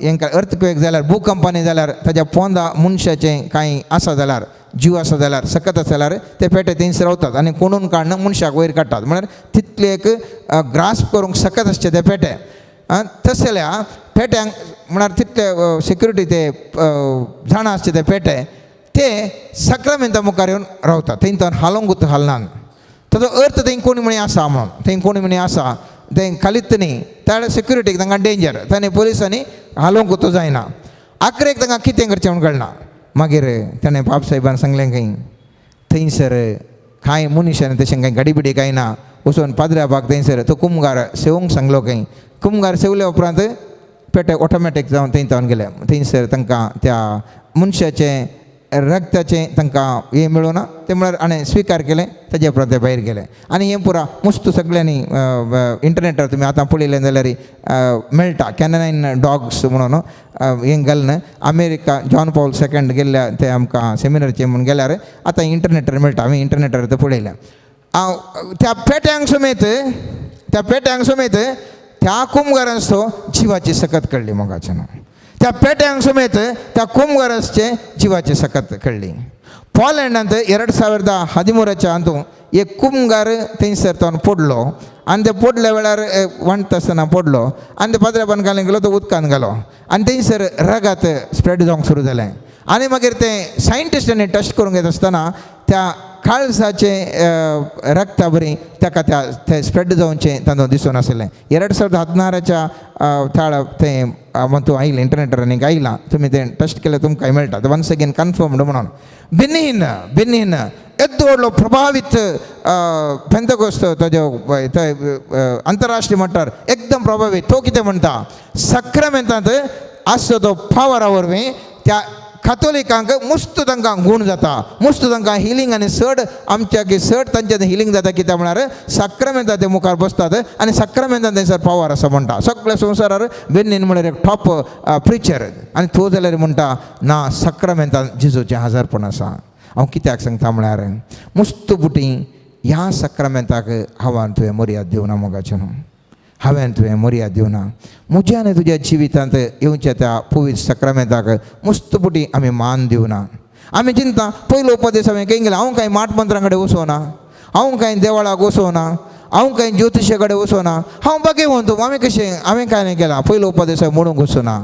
हेंकां अर्थक्वेक जाल्यार भूकंपानी जाल्यार ताज्या पोंदा मनशाचें कांय आसा जाल्यार जीव आसा जाल्यार सकत आसा जाल्यार ते पेटे थंयसर रावतात आनी कोणून काडून मनशाक वयर काडटात. म्हळ्यार तितले एक ग्रास्प करूंक सकत आसचे ते पेटे. तशें जाल्यार पेट्यांक म्हळ्यार तितले सिक्युरिटी ते जाणा आसचे ते पेटे ते सक्रामेंता मुखार येवन रावतात, थंय तो हालोवंक हालनात. ताचो अर्थ थंय कोणी म्हणी आसा म्हणून, थंय कोणी म्हणी आसा थंय खालीत न्ही, त्या सिक्युरिटीक तांकां डेंजर, ताणें पोलिसांनी हालोवंक तो जायना. आखरेक तांकां कितें करचें म्हूण कळना. मागीर ताणें पाप साहेबान सांगलें खंय थंयसर कांय मनशान तशें कांय गाडी बिडी कांय ना, वचून पाद्र्या बाग थंयसर तो कुमगार सेवूंक सांगलो खंय. कुमगार सेवल्या उपरांत पेटे ऑटोमॅटीक जावन थंय जावन गेले. थंयसर तांकां त्या मनशाचें रक्ताचें तांकां हें मेळूं ना, तें म्हळ्यार हाणें स्विकार केलें, ताजे उपरांत ते भायर गेले. आनी हें पुरा मुस्त सगळ्यांनी इंटरनेटार तुमी आतां पळयलें जाल्यार मेळटा, कॅनायन डॉग्स म्हणून हें घालून अमेरिका जॉन पॉल सेकंड गेल्ल्या ते आमकां सेमिनारचे म्हूण गेल्यार आतां इंटरनेटार मेळटा, आमी इंटरनेटार तें पळयलें. त्या पेट्यांक समेत, त्या पेट्यांक समेत त्या कुमगारांचो जिवाची सकत कळ्ळी मोगाचें न्हू, त्या पेट्यांक समेत त्या कुमगारांचे जिवाची सकत कळ्ळी. पोलंडांत 2013 अंतू एक कुमगार थंयसर तो पडलो आनी ते पडल्या वेळार वणत आसतना पडलो आनी ते पाद्र्यापान घालून गेलो, तो उदकान घालो आनी थंयसर रगात स्प्रेड जावंक सुरू जालें. आनी मागीर ते सायंटिस्टांनी टेस्ट करूंक येता आसतना त्या काळजाचें रक्ता बरी ताका त्या तें स्प्रेड जावचें तांदूळ दिसून आशिल्लें. 2016 ताळ तें तूं आयलें इंटरनेटार आनी आयलां, तुमी तें टेस्ट केलें तुमकां मेळटा, वन्स अगेन कन्फर्म्ड म्हणून. बेनीन बेनीन येदो व्हडलो प्रभावीत पेंतकोस्त ताजो अंतरराष्ट्रीय मट्टार एकदम प्रभावीत, तो कितें म्हणटा सक्रामेंतांत आसचो तो पावरा वरवीं त्या कातोलिकांक मुस्त तांकां गूण जाता, मुस्त तांकां हिलींग आनी चड आमच्या की चड तांच्या हिलींग जाता. कित्याक म्हळ्यार सक्रामेंतां ते मुखार बसतात आनी सक्रामेंतां थंयसर पावर आसा म्हणटा. सगळ्या संवसारार बेनीन म्हळ्यार एक टॉप प्रिचर आनी तो जाल्यार म्हणटा ना सक्रामेंतां जेजूचें हजारपण आसा. हांव कित्याक सांगता म्हळ्यार मुस्त बुटी ह्या सक्रामेंताक हांवें तुवें मर्याद दिवना मोगाचें न्हू, हांवें तुवें मर्याद दिवना. म्हज्या आनी तुज्या जिवितांत येवच्या त्या पवित्र सक्रामेंताक मुस्त बुटी आमी मान दिवना. आमी चिंता पयलो उपदेश हांवें खंय गेलें, हांव कांय माठ मंत्रां कडेन वचोना, हांव कांय देवळाक वचोना, हांव कांय ज्योतिशा कडेन वचोना, हांव भाग्यवंत, हांवें कशें, हांवें कांय न्ही केलां, पयलो उपदेस मोडूंक वचोना.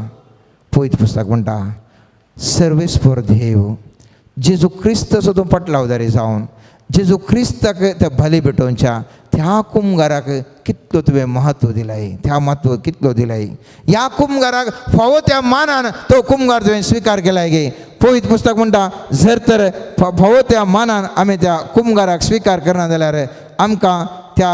पवित्र पुस्तक म्हणटा सर्वेस्पर देव जेजू क्रिस्ताचो तूं पटलावदारी जावन जेजू क्रिस्ताक त्या बली भेटोवच्या त्या कुमगाराक कितलो तुवें म्हत्व दिलाय, त्या म्हत्व कितलो दिलाय, ह्या कुमगाराक फावो त्या मानान तो कुमगार तुवें स्विकार केलाय गे. पवित्र पुस्तक म्हणटा जर तर फावो त्या मानान आमी त्या कुमगाराक स्विकार करना जाल्यार आमकां त्या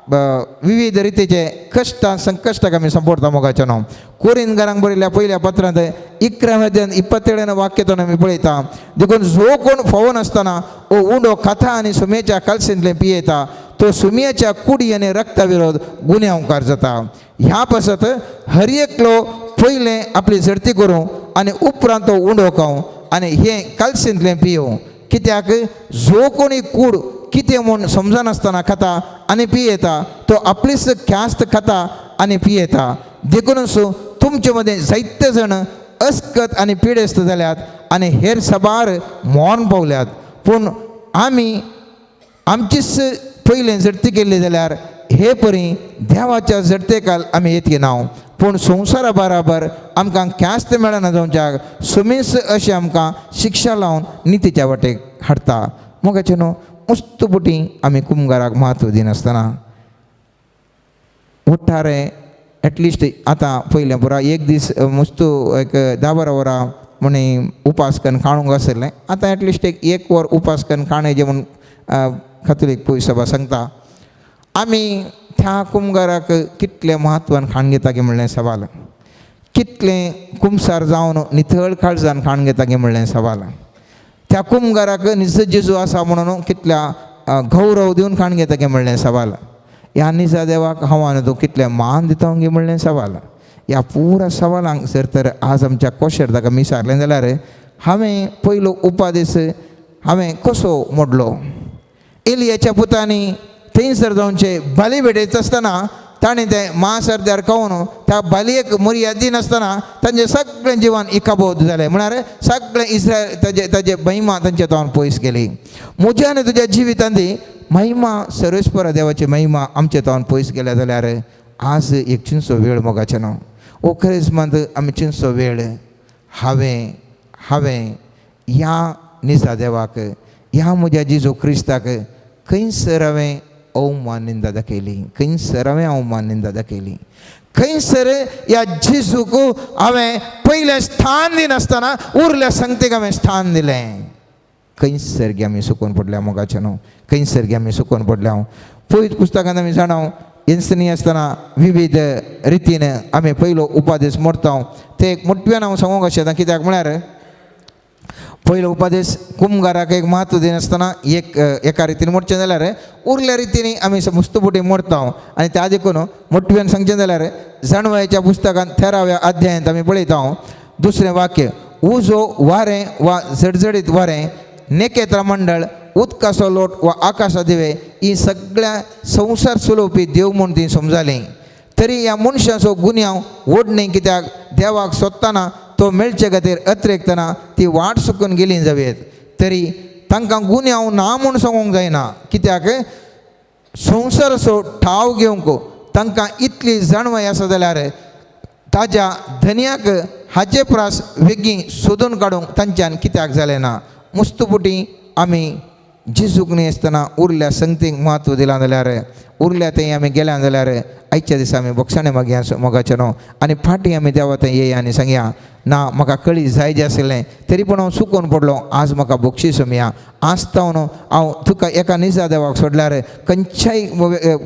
विविध रितीचे कश्ट संकश्टाक आमी संपोडता मोगाचें न्हू. कोरिंदकारांक बरयल्ल्या पयल्या पत्रांत 11 अध्याय 27 वाक्य आमी पळयता, देखून जो कोण फावो नासतना ओ उंडो खाता आनी सुमेच्या कालसेंतलें पियेता तो सुमयाच्या कुडी आनी रक्ता विरोध गुन्यांवकार जाता. ह्या पासत हर एकलो पयलें आपली झडती करूं आनी उपरांत तो उंडो खावं आनी हें कालसेंतलें पियों. कित्याक जो कोणी कूड कितें म्हूण समजनासतना खाता आनी पियेता तो आपलीच ख्यास्त खाता आनी पियेता. देखूनच तुमचे मदें जायते जाण अस्कत आनी पिडेस्त जाल्यात आनी हेर साबार मरण पावल्यात. पूण आमी आमचीच पयलें झडती केल्ली जाल्यार हे परी देवाच्या झडतेकाल आमी येतकी ना. पूण संवसारा बराबर आमकां ख्यास्त मेळना जावच्याक सुमीस अशें आमकां शिक्षा लावन नितीच्या वाटेक हाडटा. मोगाचें न्हू मुस्त पुटी आमी कुमगाराक म्हत्व दिनासतना उठ्ठारे एटलिस्ट आतां पयलें पुरा एक दीस मुस्त एक 10-12 वरां म्हण उपास करून खाणूंक आसलें, आतां एटलिस्ट एक वर उपास करून खाणें म्हूण कातोलीक पयस सभा सांगता. आमी त्या कुमगाराक कितलें म्हत्वान खाण घेता गे म्हणलें सवाल, कितलें कुमसार जावन नितळ काळजान खाण घेता गे म्हणलें सवाल, त्या कुमगाराक निज जेजू आसा म्हणून कितल्या गौरव दिवन खाण घेता गे म्हणलें सवाल, ह्या निजा देवाक हांव आनी तूं कितलें मान दिता गे म्हणलें सवाल. ह्या पुरा सवालांक जर तर आज आमच्या कोशेर ताका मिसारलें जाल्यार हांवें पयलो उपादेस हांवें कसो मोडलो. एलियाच्या पुतांनी थंयसर जावचे बाली भेटयता आसतना ताणें तें मांस अर्द्यार खावन त्या बालयेक मर्याद दिनासतना तांचें सगळें जिवन इकाबोध जालें. म्हळ्यार सगळें इस्रायल ताजे ताजे महिमा तांच्या तोंड पयस गेली. म्हज्या आनी तुज्या जिवितांत महिमा सर्वेस्पर देवाची महिमा आमच्या तोंड पयस गेल्या जाल्यार आज एक चिंचो वेळ मोगाचें न्हू. ओ खरेजमांत आमी चिंचो वेळ हांवें हांवें ह्या निजा देवाक ह्या म्हज्या जेजू क्रिस्ताक खंयसर हांवें अवमान निंदा दाखयली, खंयसर हांवें अवमान निंदा दाखयली, खंयसर ह्या जेजूक हांवें पयलें स्थान दिनासतना उरल्या संगतीक हांवें स्थान दिलें. खंयसर गे आमी सुकून पडल्या मोगाचें न्हू, खंयसर गे आमी सुकून पडल्या. पयत पुस्तकांत आमी जाणा येन्सनी आसतना विविध रितीन आमी पयलो उपादेस मोडता. ते एक मोटव्यान हांव सांगूंक शकता कित्याक म्हळ्यार पयलो उपादेस कुमगाराक एक म्हत्व दिनासतना एक एका रितीन मोडचें जाल्यार उरल्या रितीन आमी मुस्तपुटी मोडता. आनी त्या देखून मोटव्यान सांगचें जाल्यार जाणवायच्या पुस्तकांत 13व्या अध्यायांत आमी पळयता दुसरें वाक्य, उजो वारें वा झडझडीत वारें नेकेत्र मंडळ उदकाचो लोट वा आकाशा दिवे ही सगळ्या संवसार चलोवपी देव म्हूण ती समजाली. तरी ह्या मनशाचो गुन्यांव व्हड न्ही कित्याक देवाक सोदतना तो मेळचे खातीर अत्रेकतना ती वाट सुकून गेली जावयेत. तरी तांकां गुन्यांव ना म्हूण सांगूंक जायना कित्याक संवसाराचो ठाव घेवंक तांकां इतली जाणवाय आसा जाल्यार ताज्या धनयाक हाचे प्रास वेगीं सोदून काडूंक तांच्यान कित्याक जालें ना. मुस्तपुटी आमी जेजूक न्ही आसतना उरल्या संगतीक म्हत्व दिलां जाल्यार उरल्या थंय आमी गेल्या जाल्यार आयच्या दिसा आमी बोगसाणे मागया मोगाचें न्हू. आनी फाटीं आमी देवा थंय येया आनी सांगया ना म्हाका कळी जाय जें आशिल्लें तरी पूण हांव चुकोन पडलो, आज म्हाका बक्षीस मेया. आज तावन हांव तुका एका निजा देवाक सोडल्यार खंयच्याय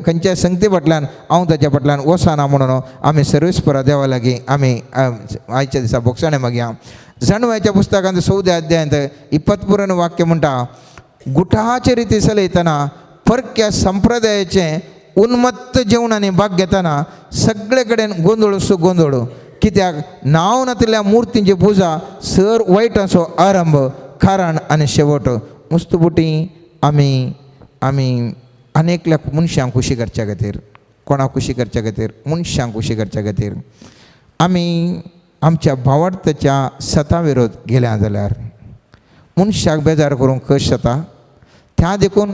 खंयच्याय संगती फाटल्यान हांव ताच्या फाटल्यान वचना म्हणून आमी सर्वेस्परा देवा लागीं आमी आयच्या दिसा बोगसाणे मागया. जाणवायच्या पुस्तकांत 14 अध्यायांत 21 वाक्य म्हणटा, गुठाचे रिती चलयतना परक्या संप्रदायाचें उन्मत्त जेवण आनी भाग घेतना सगळे कडेन गोंदळ सो गोंदळ. कित्याक नांव नातिल्ल्या मुर्तींची पुजा सर वायटाचो आरंभ कारण आनी शेवट. मुस्तपुटी आमी आमी अनेकल्या मनशांक खुशी करच्या खातीर, कोणाक खुशी करच्या खातीर, मनशांक खुशी करच्या खातीर आमी आमच्या भावार्थाच्या सता विरोध गेल्या जाल्यार मनशाक बेजार करूंक कश्ट जाता. त्या देखून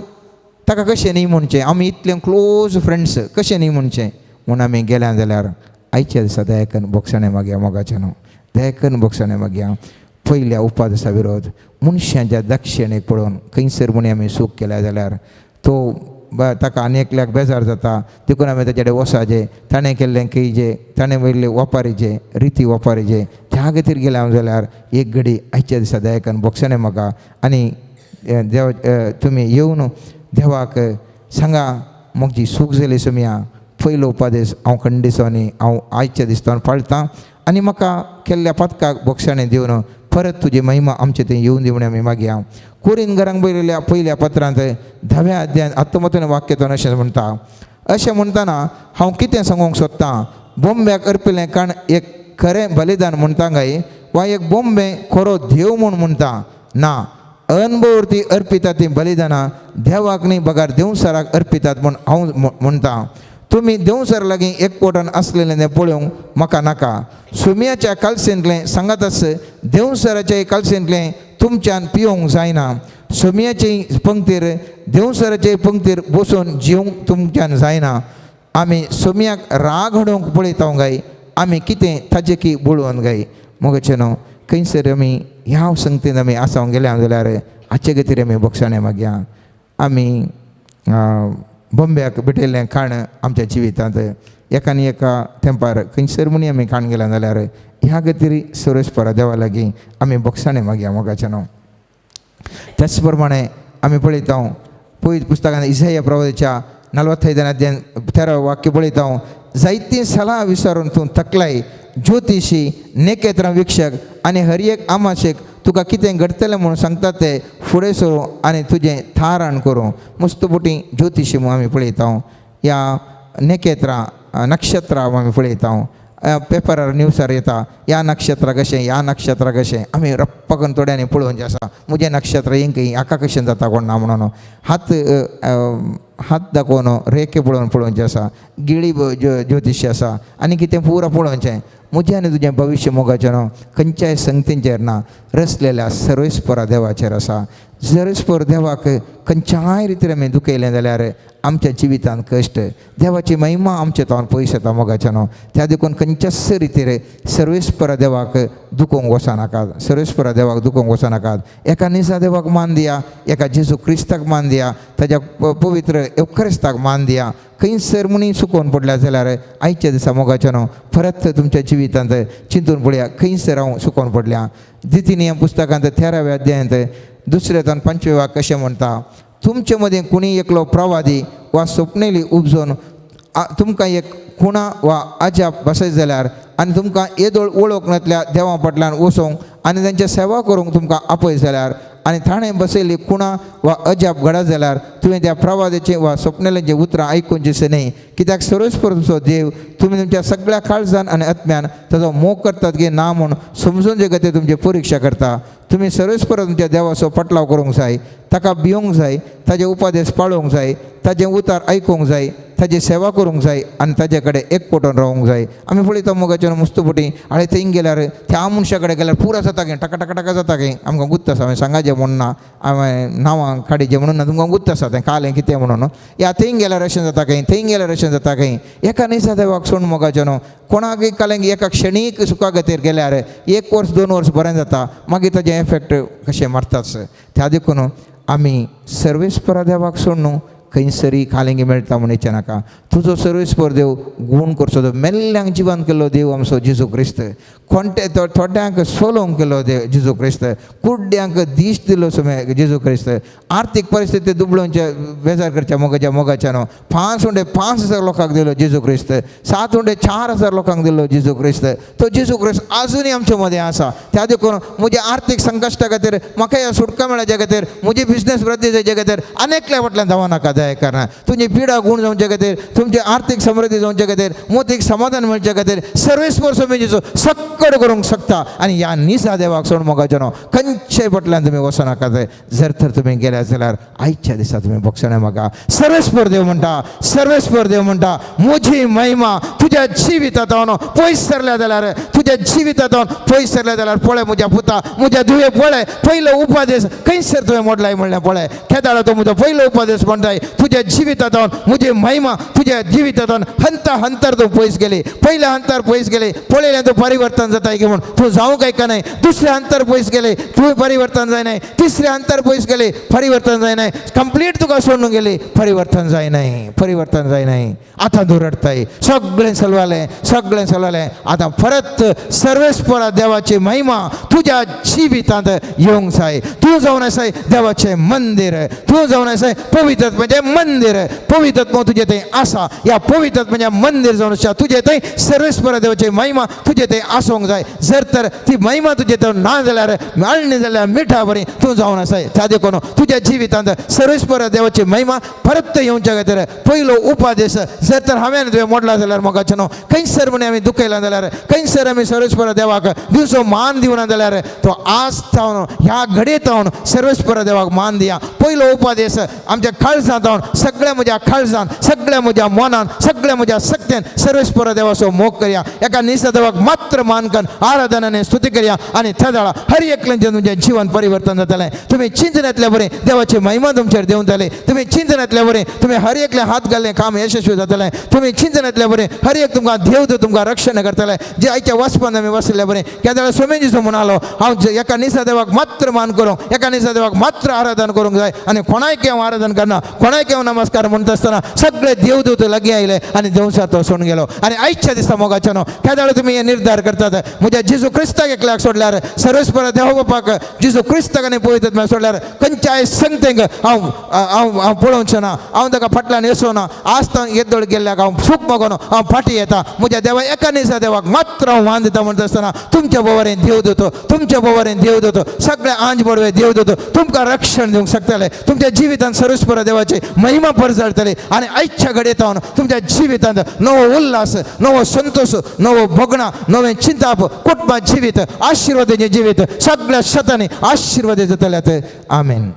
ताका कशें न्ही म्हणचें, आमी इतले क्लोज फ्रेंड्स कशें न्ही म्हणचें म्हूण आमी गेल्या जाल्यार आयच्या दिसा दयाकन बोगसाणें मागया मोगाचें न्हू, दयाकन बोगसाणें मागया. पयल्या उपादसा विरोध मनशाच्या दक्षिणेक पळोवन खंयसर म्हूण आमी सूख केल्या जाल्यार तो ताका आनी एकल्याक बेजार जाता, देखून आमी ताचे कडेन वसाजे, ताणें केल्लें केजे, ताणें वयले वापारीचे रिती वापारीचे त्या खातीर गेले हांव जाल्यार एक घडी आयच्या दिसा दयाकन बोगसाणें म्हाका. आनी देव तुमी येवन देवाक सांगा म्हजी सूख जाली सोमया, पयलो उपादेश हांव खंडिसो हांव आयच्या दिसतान पाळटां आनी म्हाका केल्ल्या पातकाक बोगसाणें दिवन परत तुजी महिमा आमचे थंय येवन दी म्हूण आमी मागया. कोरीन घरांक बरयल्ल्या पयल्या पत्रांत 10व्या अध्यायांत 19 वाक्यांत अशें म्हणटा, अशें म्हणटना हांव कितें सांगूंक सोदतां, बोंब्याक अर्पिल्लें काण एक खरें बलिदान म्हणटा काय वा एक बोंबे खरो देव म्हूण म्हणटा? ना, अनभवती अर्पितात तीं बलिदानां देवाक न्ही बगर देवसराक अर्पितात म्हूण हांव म्हणटा. तुमी देवसर लागीं एकवटान आसलेलें तें पळोवंक म्हाका नाका. सुम्याच्या कालसेंतलें सांगात देवसराच्या कालसेंतलें तुमच्यान पिवंक जायना. सुम्याचे पंक्तीर देवसराचे पंक्तीर बसून जिवंक तुमच्यान जायना. आमी सुम्याक राग हाडूंक पळयता गाय, आमी कितें ताजे की बळोवन गाय. मोगाचें न्हू खंयसर आमी ह्या संगतीन आमी आसावंक गेल्या जाल्यार हाचे खातीर आमी बोगसाणें मागया. आमी बोंब्याक भेटयल्लें खाण आमच्या जिवितांत एका आनी एका तेंपार खंयसर म्हूण आमी खाण गेल्या जाल्यार ह्या खातीर सर्वेस्परा देवा लागीं आमी बोगसाणें मागया मोगाचें न्हू. त्याच प्रमाणे आमी पळयता पयत पुस्तकान इसाया प्रवादाच्या 45 अध्याय 13 वाक्य पळयता, जायतीं सलाह विचारून तूं थकलाय, ज्योतिशी नेकेत्रां वीक्षक आनी हर एक आमाशेक तुका कितें घडटलें म्हणून सांगता तें फुडें सरूं आनी तुजें थाराण करूं. मस्त बोटी ज्योतिशी म्हूण आमी पळयता, ह्या नेकेत्रां नक्षत्रां आमी पळयता, पेपरार न्यूसार येता ह्या नक्षत्रां कशें ह्या नक्षत्रां कशें, आमी रप्प करून थोड्यांनी पळोवचें आसा म्हजें नक्षत्र हें हाका कशें जाता कोण ना म्हणून हात हात दाखोवन रेखे पळोवन पळोवचें आसा, गिळी ज्योतिशी आसा आनी कितें पुरो पळोवचें. म्हजें आनी तुजें भविश्य मोगाचें न्हू खंयच्याय संगतींचेर ना, रचलेल्या सर्वेस्परा देवाचेर आसा. सर्वेस्पर देवाक खंयच्याय रितीन आमी दुखयलें जाल्यार आमच्या जिवितांत कश्ट, देवाची महिमा आमच्या तावन पयस येता मोगाचें न्हू. त्या देखून खंयच्याच रितीर सर्वेस्परा देवाक दुखोवंक वचनाकात, सर्वेस्परा देवाक दुखोवंक वचनाकात. एका निजा देवाक मान दिया, एका जेजू क्रिस्ताक मान दिया, ताज्या पवित्र येवक्रिस्ताक मान दिया. खंयसर म्हणी सुकोवन पडल्या जाल्यार आयच्या दिसा मोगाचें न्हू परत तुमच्या जिवितांत चिंतून पळया खंयसर हांव सुकोवन पडल्या. दिती पुस्तकांत 13व्या अध्यायांत 2 तान 5 वाक्य कशें म्हणटा, तुमचे मदीं कोणी एकलो प्रवादी वा स्वप्नेली उपजून तुमकां एक खुणा वा अजाप बसयत जाल्यार आनी तुमकां येदोळ वळख नातल्या देवा फाटल्यान वचूंक आनी तांची सेवा करूंक तुमकां आपयत जाल्यार आनी ताणें बसयल्ली खुणा वा अजाप घडत जाल्यार तुवें त्या प्रवादाचें वा स्वप्नेल्याचें उतरां आयकुचें न्हय, कित्याक सर्वेस्पर तुमचो देव तुमी तुमच्या सगळ्या काळजान आनी आत्म्यान ताजो मोग करतात की ना म्हूण समजून जे खातीर तुमची परिक्षा करता. तुमी सर्वेस्पर तुमच्या देवाचो पटलाव करूंक जाय, ताका भिवंक जाय, ताजे उपदेश पाळोवंक जाय, ताजें उतार आयकूंक जाय, ताजी सेवा करूंक जाय आनी ताजे कडेन एकवटून रावूंक जाय. आमी पळयता मोगाचेर मस्त फुटी आनी थंय गेल्यार त्या मनशा कडेन गेल्यार पुरो जाता गे, टका टका टका जाता गे. आमकां गुत्त आसा, हांवें सांगाचें म्हूण ना, हांवें नांवां काडीचें म्हणून ना, तुमकां गुत्त आसा तें कालें कितें म्हणून. ह्या थंय गेल्यार अशें जाता खंय, थंय गेल्यार अशें जाता खंय. एका निसा देवाक सोड मोगाचें न्हू, कोणाकय कालें एका क्षणीक सुखा खातीर गेल्यार 1 वर्स 2 वर्स बरें जाता, मागीर ताजें एफेक्ट कशें मारताच. त्या देखून आमी सर्वेस्परा देवाक सोड न्हू खंयसरी कालिंगी मेळटा म्हूण इच्छा नाका. तुजो सर्वेस्पर देव गूण करचो देव, मेल्ल्यांक जिवन केल्लो देव आमचो जेजू क्रिस्त, कोणते थोड्यांक सोलोवंक केल्लो देव जेजू क्रिस्त, कुड्ड्यांक दीस दिलो सुमे जेजू क्रिस्त, आर्थीक परिस्थिती दुबळोवचे बेजार करच्या मोगाच्या मोगाच्या न्हू 5 उंडे 5,000 लोकांक दिलो जेजू क्रिस्त, 7 उंडे 4,000 लोकांक दिलो जेजू क्रिस्त. तो जेजू क्रिस्त आजुनूय आमचे मदें आसा. त्या देखून म्हज्या आर्थीक संकश्टा खातीर, म्हाका ह्या सुटका मेळच्या खातीर, म्हजी बिजनेस वृद्धी जावचे खातीर अनेकल्या फाटल्यान धांवो नाका दया कारण. तुमची पिडा गूण जावचे खातीर, तुमची आर्थीक समृद्धी जावचे खातीर, मोतीक समाधान मेळचे खातीर सर्वेस्पर स्वामीचो सक्कड करूंक शकता. आनी ह्या निसा देवाक सोड मोगाचो न्हू खंयचे फाटल्यान तुमी वचनाका. जर तर तुमी गेल्या जाल्यार आयच्या दिसा तुमी बक्षणें म्हाका. सर्वेस्पर देव म्हणटा, सर्वेस्पर देव म्हणटा, म्हजी महिमा तुज्या जिवितांत पयस सरल्या जाल्यार, तुज्या जिवितांत पयस सरल्या जाल्यार पळय म्हज्या पुता, म्हज्या धुवे पळय, पयलो उपदेश खंयसर तुवें मोडलाय म्हणलें पळय, केदाळा तो म्हजो पयलो उपदेश म्हणटाय, तुज्या जिवितांत म्हजी महिमा तुज्या जिवितांत हंता हंतार तूं पयस गेली. पयल्या हंतार पयस गेली, पळयल्यार तूं परिवर्तन जाता की म्हूण तूं जावंक काय नाही. दुसऱ्या हंतार पयस गेले, तूं परिवर्तन जायनाय. तिसऱ्या हंतार पयस गेले, परिवर्तन जायनाय. कंप्लीट तुका सोडून गेली, परिवर्तन जायनाय, परिवर्तन जायनाय. आतां तूं रडताय. सगळें चलवालें, सगळें चलवालें. आतां परत सर्वेस्परा देवाची महिमा तुज्या जिवितांत येवंक जाय. तूं जावन आसाय देवाचें मंदीर. तूं जावन आसाय पवित्र मंदीर. पवित्र तुजें थंय आसा. ह्या पवित्र मंदीर जावन आसा तुजें थंय सर्वेस्परा देवाची महिमा तुजें थंय आसूंक जाय. जर तर ती महिमा तुजे थंय ना जाल्यार, आळणी जाल्यार मिठा बरी तूं जावन आसाय. त्या देखून तुज्या जिवितांत सर्वेस्परा देवाची महिमा परत येवच्या खातीर पयलो उपादेश जर तर हांवें तुवें मोडला जाल्यार, मोगाचें न्हू, खंयसर म्हण आमी दुखयला जाल्यार, खंयसर आमी सर्वेस्परा देवाक दिवचो मान दिवना जाल्यार, तो आज जावन ह्या घडयेत जावन सर्वेस्परा देवाक मान दिया. पयलो उपादेश आमच्या काळजांत जावन, सगळ्या म्हज्या काळजान, सगळ्या म्हज्या मनान, सगळ्या म्हज्या शक्तेन सर्वेस्परा देवाचो मोग करया. एका निसा देवाक मात्र मान करून आराधना आनी स्तुती करया आनी त्या वेळा हर एकल्याचें तुमचें जीवन परिवर्तन जातलें. तुमी चिंतनांतल्या बरें देवाची महिमा तुमचेर देंवतली. तुमी चिंतनांतल्या बरें तुमी हर एकले हात घाल्लें काम यशस्वी जातलें. तुमी चिंतनांतल्या बरें हर एक तुमकां देव तो तुमकां रक्षण करतले. जे आयच्या वाचपान आमी वसले बरें, केदळा सोमेजीचो म्हणालो, हांव एका निसा देवाक मात्र मान करूंक, एका निसा देवाक मात्र आराधन करूंक जाय आनी कोणायक हांव आराधन करना, कोणायक हांव नमस्कार म्हणटा आसतना सगळे देवदूत लागीं आयले आनी देवसार तो सोडून गेलो. आनी आयच्या दिसा मोगाच्यानो, केदळा तुमी हे निर्धार करतात, म्हज्या जेजू क्रिस्ताक एकल्याक सोडल्यार, सर्वेस्पर देव बापाक, जेजू क्रिस्ताक आनी पवित्र सोडल्यार खंयच्याय संगतेंक हांव हांव हांव पळोवचें ना, हांव ताका फाटल्यान येसो ना. आज तो येदोळ गेल्ल्याक हांव सूख मागून हांव फाटीं येता. म्हज्या देवा एका निसा देवाक मात्र हांव मान दिता म्हणटा आसतना तुमच्या बोवारेन देव दितो, तुमच्या बोवारेन देव दितो, सगळे आंज बडवे देव दितो, तुमकां रक्षण दिवंक शकतले. तुमच्या जिवितांत सर्वेस्पर देवाची महिमा परजळटली आनी आयच्या घडयेत तुमच्या जिवितांत नवो उल्हास, नवो संतोष, नवो भोगणा, नवें चिंताप, कुटुंबा जिवीत आशीर्वादाचें जिवीत सगळ्या शतांनी आशीर्वाद जातले. आमेन.